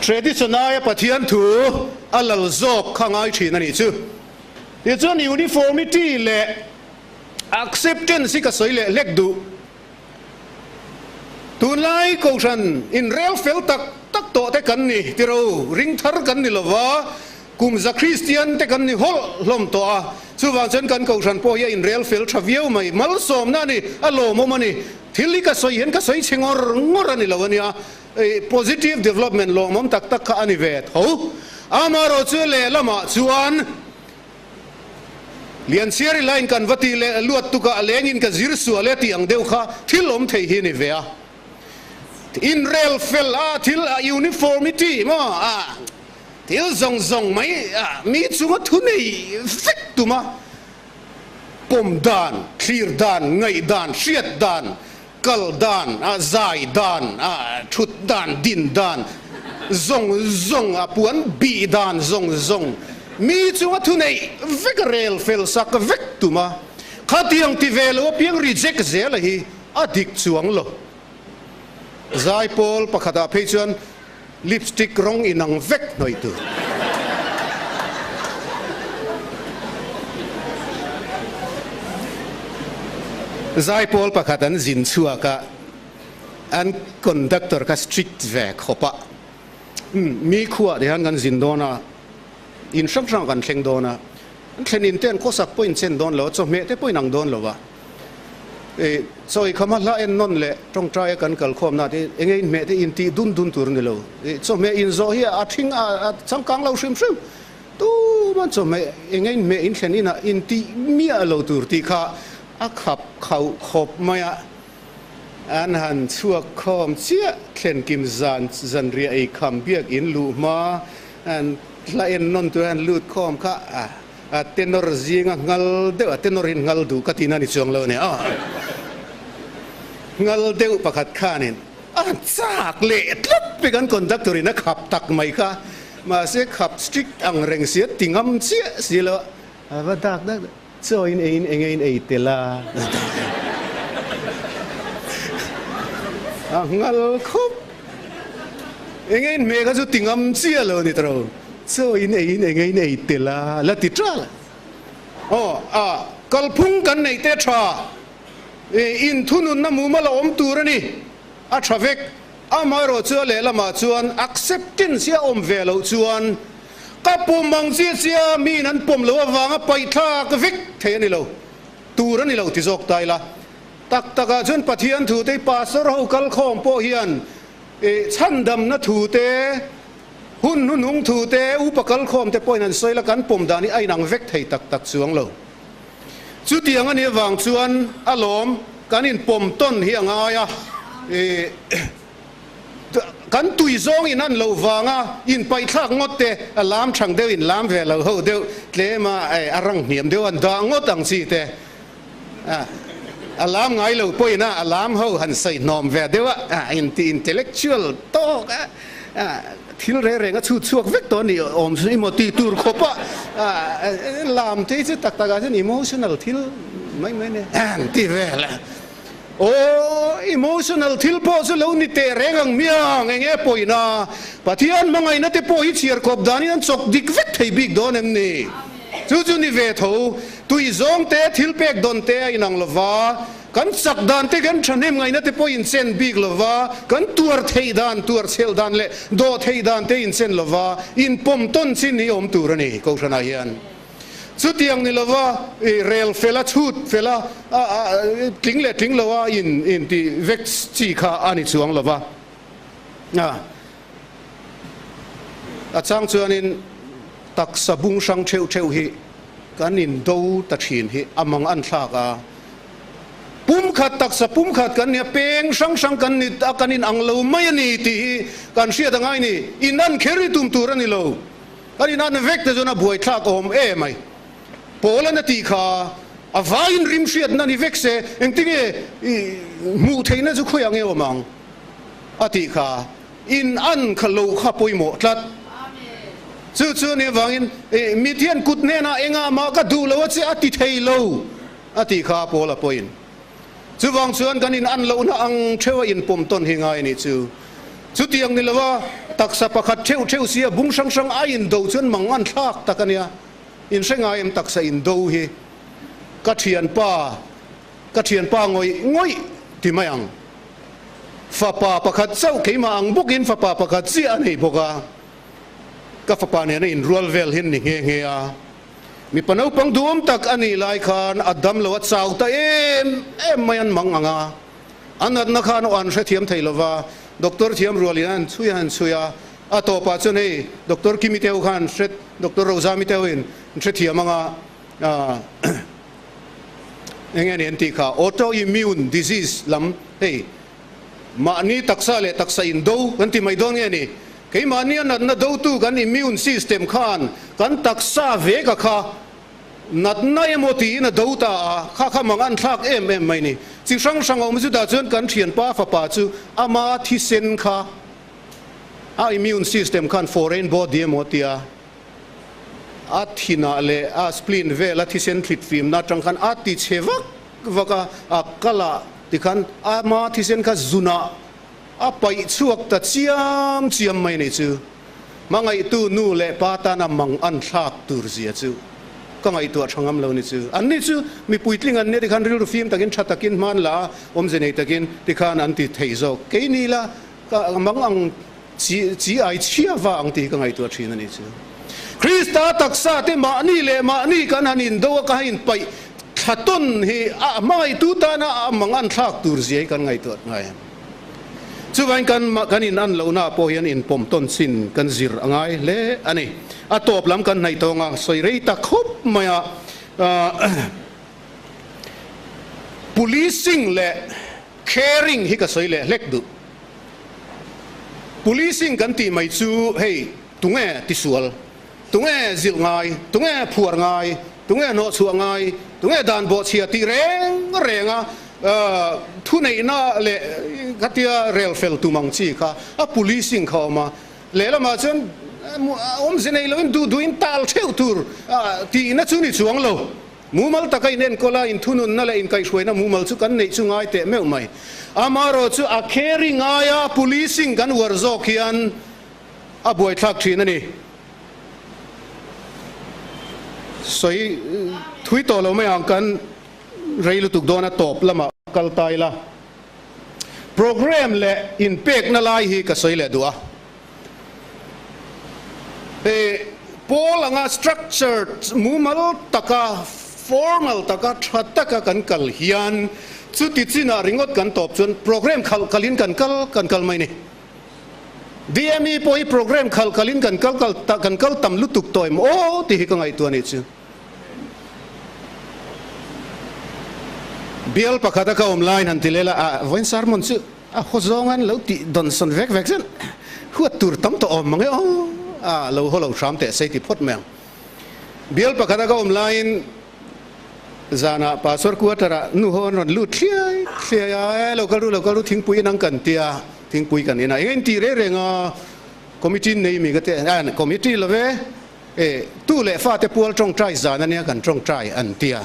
Tradition aia Pathian thu a lal zawk kha ngai thin a nih chu. Tichuan uniformity leh acceptance hi ka sawi leh hlek duh. Tunlai Kohhran inrel fel tak tak tawh te kan ni tiro, ring thar kan ni lova, kum za Kristian te kan ni hawlh hlawm tawh a, chuvang chuan kan Kohhran pawh hi a inrel fel tha viau mai, malsawmna a ni, a lawmawm a ni. Thil hi ka sawi hian ka sawi chhe ngawr ngawr a ni lo a nia, positive development lawmawm tak tak kha a ni ve tho. Amaherawhchu lehlamah chuan. Lianchhiari line kan va tih leh luat tukah a lengin ka zir sual e tih ang deuh kha thil awm thei hi a ni ve a. Inrel fel a, thil a uniformity maw a, thil zawng zawng mai a mi chunga thu nei vek tuma pawm dan, thlir dan, ngaih dan, hriat dan, kal dan, a zai dan, a thut dan, din dan zawng zawng, a puan bih dan zawng zawng mi chunga thuneih vek a rel fel sak vek tum a, khatiang ti ve lo apiang reject zel a hi a dik chuang lo. Zaipawl pakhatah phei chuan lipstick rawng inang vek hnawih tur. Zaipawl pakhat an zin chhuak a, an conductor kha strict ve khawp a, mi khuah te hian kan zin dawn a, in hrang hrang kan thleng dawn a, an thlen in te an khawsak pawh in chen dawn lo a, chawhmeh te pawh in ang dawn lo a. Chawi khama hla en nawn leh tawngtaia kan kal khawmna te enge inhmeh te intih dun dun tur a ni lo. Chawhmeh inzawh hi a thing a changkang lo hrim hrim. Tuman chawhmeh enge inhmeh inthlen inah intih miah lo tur tih kha a khap khauh khawp mai a. An han chhuak khawm chiah thlenkim zan zanriah ei kham biak in luh hma an hla en nawn tur an lut khawm kha a. A tenor zinga ngal deuh, a tenor in ngal duh ka tihna ni chuang lo a ni a. Ngal deuh pakhat khanin a chak leh tlat pek an conductor in a khap tak mai kha. Mahse khap strict ang reng si a ti ngam chiah si lo a, a va dak dak dak, chaw in eiin enge in ei tel a? A ngal khawp. Enge in hmeh kha chu ti ngam chiah lo a ni tawh. Chaw in ei in enge in ei tel a la ti tral. Aw a kalphung kan neih te tha i inthununna mumal a awm tur a ni. A tha vek. Amaherawh chu a lehlamah chuan acceptance hi a awm ve loh chuan ka pawm ang chiah chiah miin an pawm loh avanga paihthlak vek thei a ni lo. Tur a ni lo ti zawk ta ila. Tak takah chuan Pathian thu te pastor ho kalkhawm pawh hian chhandamna thu te, Hun hnuhnung thu te, upa kalkhawm te pawhin an sawi la, kan pawm dan hi a inang vek thei tak tak chuang lo. Chutiang a nih avang chuan a lawm kan inpawm tawn hi a ngai a, kan tui zawng in an loh vanga inpaihthlak ngawt te, a lam thang deuh in lam ve lo ho deuh tlem a, a rang hniam deuh an dah ngawt ang chi te, a lam ngai lo pawhin a, a lam ho han sawi hnawm ve deuh a, inti intellectual tawk a, thil reng reng a chhut chhuak vek tawh a ni awm chu emaw tih tur khawp a, lam te hi chu tak tak ah chuan emotional thil mai mai a ni an ti vel a, aw emotional thil pawh chu lo ni teh reng ang miang eng nge pawina Pathian hmangaihna te pawh hi chhiar khawp danin an chawk dik vek thei bik dawn em ni? Chu chu ni ve tho, tui zawng te, thil pek dawn te a inang lova. Kan chak dan te, kan thahnem ngaihna te pawh inchen bik lova, kan tuar theih dan, tuar chhelh dan leh dawh theih dan te inchen lova, inpawm tawn chin hi awm tur a ni Kohhranah hian. Chutiang ni lova i rel fel a, chhut fel a, tling leh tling loa in intih vek chi kha a ni chuang lova. A chang chuanin taksa bung hrang theuh theuh hi kan indo ta thin hi a mang an thlak a. Pumkhat taksa pumkhat kan nia, peng hrang hrang kan ni a, kan inang lo mai a ni tih hi kan hriat a ngai ni. Inan kher hi tum tur a ni lo. Kan inan vek te chuan a buaithlak awm em ai. Paul-an a tih kha a vaiin rim hriatna ni vek se, engtinge i hmuh theihna chu khawiah nge awm ang? A tih kha in an kha lo kha pawimawh tlat. Chu chu nih avangin mi thian kut hnenah engah mah ka duh lo a che a ti thei lo a tih kha Paul-a pawhin. Chuvang chuan kan in an lohna ang theuh a inpawm tawn hi ngai a nih chu. Chutiang ni lova taksa pakhat theuh theuh sia bung hrang hrang a indo chuan mang an thlak tak a nia. In hre ngai em taksa indo hi? Ka thianpa, ka thianpa ngawih ngawih ti mai ang. Fapa pakhat chauh keimah ang bawkin fapa pakhat chiah a nei bawk a. Ka fapa nena inrual vel hian ni nghe nghe a. Mipa naupang duhawm tak a nih lai khan a dam lo a chau ta em em mai an mang ang a. A natna khan aw an hrethiam thei lo va, doctor thiam rualin an chhui a han chhui a, a tawpah chuan hei Doctor Kimi te ho khan hre Doctor Rozami te hoin an hrethiam ang a, eng nge ni an tih kha autoimmune disease lam hei mahni taksa leh taksa indo kan ti mai dawn nge ni? Keimahni a natna dotu kan immune system khan kan taksa veka kha natna emaw tiin a do ta a, kha kha mang an thlak em em mai ni. Chi hrang hrang a awm chutah chuan kan thianpa fapa chu ama thisen kha a immune system khan foreign body emaw tia a thinah leh a spleen vela thisen thlit fimna atang khan a ti chhe vak vak a, a kalah tikhan ama thisen kha zunah A paih chhuak ta chiam chiam mai ni chu hmangaihtu nu leh pa tana mang an thlak tur zia chu ka ngaihtuah tha ngam lo ni chu. An ni chu mi puitling an nia tikhan rilru fim takin tha takin hman la a, awmze nei takin tikhan an ti thei zawk. Kei ni la ka mang ang chi chi ai chhia va ang tih ka ngaihtuah thin a ni chu. Krista taksa te mahni leh mahni kan han indo a ka han inpaih thla tawn hi a hmangaihtu tana a mang an thlak tur zia hi kan ngaihtuah ngai a. Chuvain kan kan in an lohna pawh hian inpawm tawn chin kan zir a ngai hle a ni. A tawp lam kan hnaih tawng a, sawi rei ta khawp mai a, policing leh caring hi ka sawi leh hlek duh. Policing kan tih mai chu hei tunge tisual, tunge zilh ngai, tunge phuar ngai, tunge hnawhchhuah ngai, tunge dan bawhchhia tih reng reng a thuneihna leh khatia rel fel tum ang chi kha a policing kha a awm a. Lehlamah chuan awmze nei loin duh duhin tal theuh tur tihna chu ni chuang lo. Mumal taka inenkawl a, inthununna leh inkaihhruaina mumal chu kan neih chu ngai teh meuh mai. Amaherawh chu a carry ngaia policing kan uar zawk hian a buaithlak thin a ni. Sawi thui tawh lo mai ang kan rei lutuk dawn a tawp lamah kal ta ila. Programme leh inpekna lai hi ka sawi leh duh a. Hei pawl anga structure mumal taka, formal taka, tha taka kan kal hian chuti chinah ringawt kan tawp chuan programme khalh kalin kan kal kan kal mai ni. DME pawh hi programme khalh kalin kan kal kal kan kal tam lutuk tawh em aw tih hi ka ngaihtuah a nih chu. Bial pakhata ka awm laiin han ti leh la, a vawiin sermon chu A haw zawng an lo tih dawn sawn vek vek zel. Huat tur tam tawh awm mang e aw. A lo haw lo hram teh sei ti phawt mai ang. Bial pakhat a ka awm laiin zanah pastor quarter ah nu ho an rawn lut thliai thliai a, e lo kal ru lo kal ru thingpui in ang kan tia, thingpui kan in a, eng a inti reng reng a, committee in nei mi ka ti a, committee lo ve, e tu leh fate pual tawngtai zan ania kan tawngtai an tia,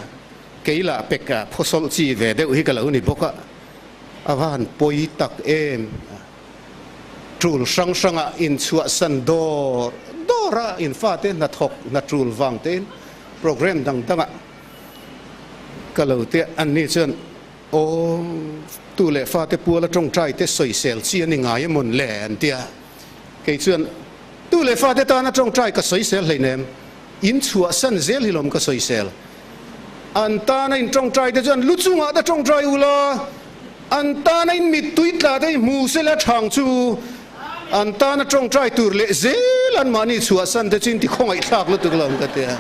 kei lah pek a phawsawlh chi ve deuh hi ka lo ni bawk a. A va han pawi tak em! Tul hrang hrangah inchhuahsan dawr dawr a, in fate hnathawk hna tul vang tein program dang dangah ka lo tia, anni chuan. Aw, tu leh fate puala tawngtai te sawisel chi a ni ngai emawn le an ti a. Kei chuan, Tu leh fate tana tawngtai ka sawisel hleinem, in chhuahsan zel hi lawm ka sawisel. An tana in tawngtai te chuan lu chungah te tawngtai u la, an tana in mittui tla te hi hmu se la thang chu an tana tawngtai tur leh zel an mahni chhuahsan te chu in ti khawngaihthlak lutuk lo ka ti a.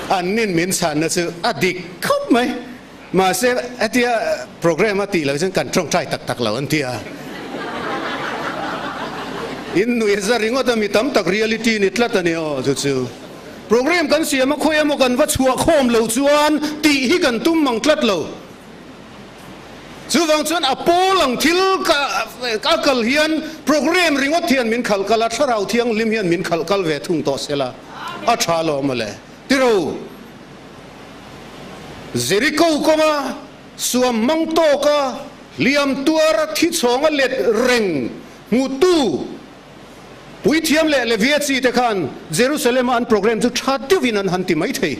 An nin min chhanna chu a dik khawp mai. Mahse hetia program a tih loh chuan kan tawngtai tak tak lo an ti a. In nuih za ringawt a mi tam tak reality ni tlat a ni aw chu chu. Program kan siam a khawi emaw kan va chhuah khawm lo chuan tih hi kan tum mang tlat lo. Chuvang chuan a pawl ang thil ka a kal hian program ringawt hian min khalh kal a, thlarau thianghlim hian min khalh kal ve thung tawh sela a tha lo mawle. Tiro, Jericho kawnga suam hmang tawka hliam tuara thi chhawnga let reng hmutu puithiam leh Levia chi te khan Jerusalem-a an program chu tha deuhin an han ti mai thei.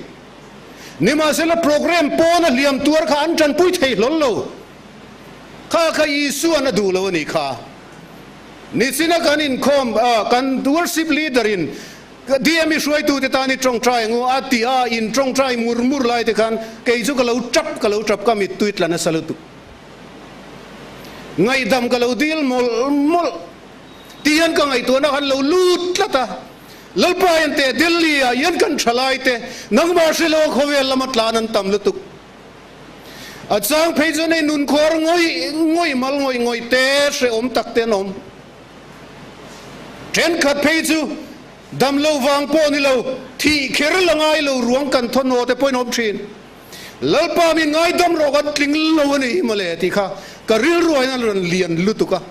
Nimahsela program pawna hliam tuar kha an tanpui thei hlawl lo. Kha kha Isuan a duh lo a nih kha. Nichina kan inkhawm, kan worship leader in DME hruaitute tan i tawngtai angu a ti a, in tawngtai mur mur lai te khan kei chu ka lo tap, ka lo tap, ka mittui tla nasa lutuk. Ngaihdam ka lo dil mawlh mawlh ti hian ka ngaihtuahna khan lo lut tlat a. Lalpa hian teh Delhi ah hian kan thalai te nangmah hre lo a khawvel lama tlan an tam lutuk. A chang phei chuan hei nunkhuar ngawih ngawih mal ngawih ngawih te hrehawm tak te an awm. Thenkhat phei chu dam lo vang pawh ni lo, thih kher la ngai lo ruang kan thawnhaw te pawhin awm thin. Lalpa min ngaidam rawh kan tling lo a ni hi mawle tih kha ka rilru ah hian a rawn lian lutuk a.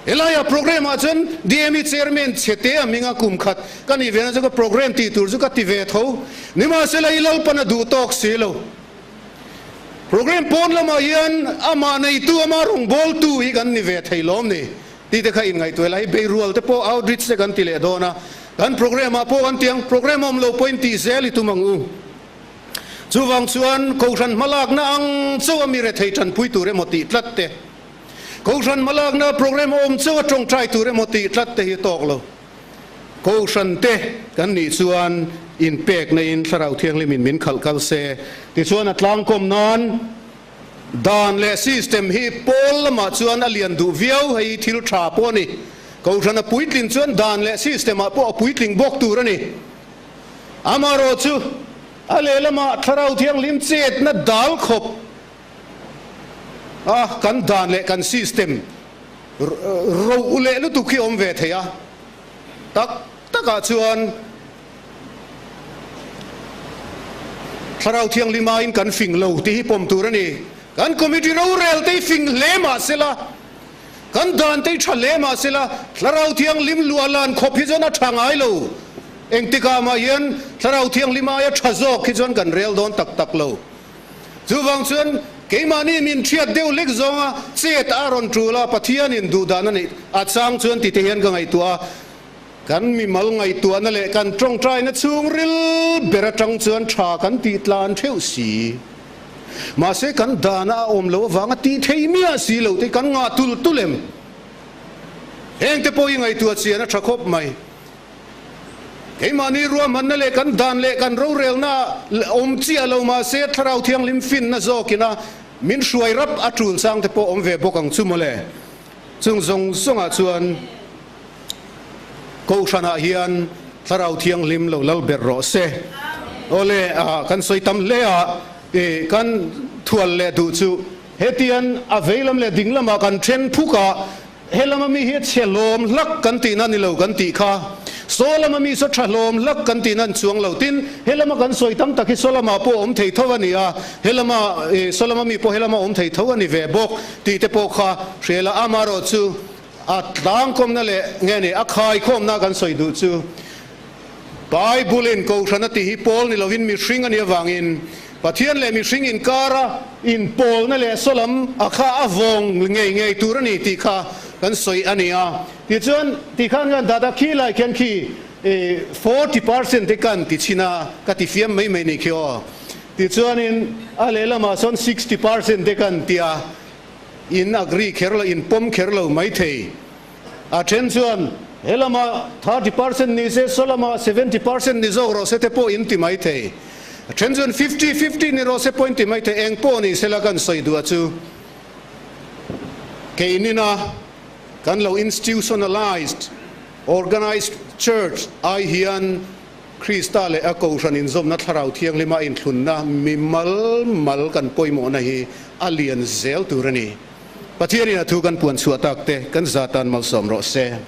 Helaiah program ah chuan DME chairman chhe te a hming a kum khat ka nih ve na chu ka program tih tur chu ka ti ve tho. Nimahsela i Lalpan a duh tawk si lo. Program pawn lamah hian amah neitu, amah rawngbawltu hi kan ni ve thei lawm ni tih te kha inngaihtuah ila, hei beirual te pawh outreach te kan ti leh dawn a, kan program ah pawh kan ti ang, program awm lo pawhin tih zel i tum ang u. Chuvang chuan Kohhran hmalakna ang chauh a mi rethei tanpui tur emaw tih tlat te, Kohhran hmalakna program awm chauh a tawngtai tur emaw tih tlat te hi tawk lo. Kohhran te kan nih chuan inpekna in Thlarau Thianghlim in min khalh kal se. Tichuan a tlangkawm nan dan leh system hi pawl lamah chuan a lian duh viau, hei thil tha pawh a ni. Kohhran a puitlin chuan dan leh system ah pawh a puitling bawk tur a ni. Amaherawh chu a lehlamah Thlarau Thianghlim chetna dal khawp a kan dan leh kan system Ro leh lutuk hi awm ve thei a, tak takah chuan Thlarau Thianghlim aiin kan fing lo tih hi pawm tur a ni. Kan committee rorel te hi fing hle mah sela, kan dan te hi tha hle mah sela, Thlarau Thianghlim luah lan khawp hi chuan a tha ngai lo. Engtikah mah hian Thlarau Thianghlim aia tha zawk hi chuan kan rel dawn tak tak lo. Chuvang chuan keimahni min hriat deuh lek zawnga chet a rawn tul a, Pathianin duhdan a neih a chang chuan tite hian ka ngaihtuah a, kan mimal ngaihtuahna leh kan tawngtaina chhungril ber atang chuan tha kan tih tlan theuh si. Mahse kan dana a awm loh avanga tih thei miah si lo te kan ngah tul tul em? Hengte pawh hi ngaihtuah chian a tha khawp mai. Keimahni ruahmanna leh kan dan leh kan rorelna awm chiah lo mahse Thlarau Thianghlim finna zawkina min hruai rap a tul chang te pawh awm ve bawk ang chu mawle. Chung zawng zawngah chuan Kohhranah hian Thlarau Thianghlim lo lal ber rawh se. Awle, kan sawi tam hle a, kan thual leh duh chu hetian a veilam leh dinglamah kan then phuk a, He lama mi hi a chhe hlawm hlak kan tihna ni lo kan tih kha. Saw lama mi saw tha hlawm hlak kan tihna an chuang lo. Tin, he lama kan sawi tam tak hi saw lamah pawh a awm thei tho a ni a, he lama saw lama mi pawh he lama awm thei tho a ni ve bawk tih te pawh kha hria la. Amaherawh chu a tlangkawmna leh nge ni a khaikhawmna kan sawi duh chu Bible-in Kohhran a tih hi pawl ni lovin mihring a nih avangin Pathian leh mihring inkara inpawlna leh sawlam a kha a vawng ngei ngei tur a ni tih kha kan sawi a ni a. Tichuan, ti khan kan data khi lai khian khi 40% te kan ti chhin a, ka ti fiam mai mai ni khi aw. Tichuanin a lehlamah sawn 60% te kan tia in agree kher lo, in pawm kher lo mai thei. A then chuan he lama 30% ni se, saw lama 70% ni zawk rawh se te pawh in ti mai thei. A then chuan 50-50 ni rawh se pawh in ti mai thei. Eng pawh ni sela kan sawi duh a chu keinina kan lo institutionalized, organized church ai hian Krista leh a Kohhran inzawmna Thlarau Thianghlima inthlunna mimal mal kan pawimawhna hi a lian zel tur a ni. Pathianin a thu kan puan chhuah tak te kan zatan malsawm rawh se.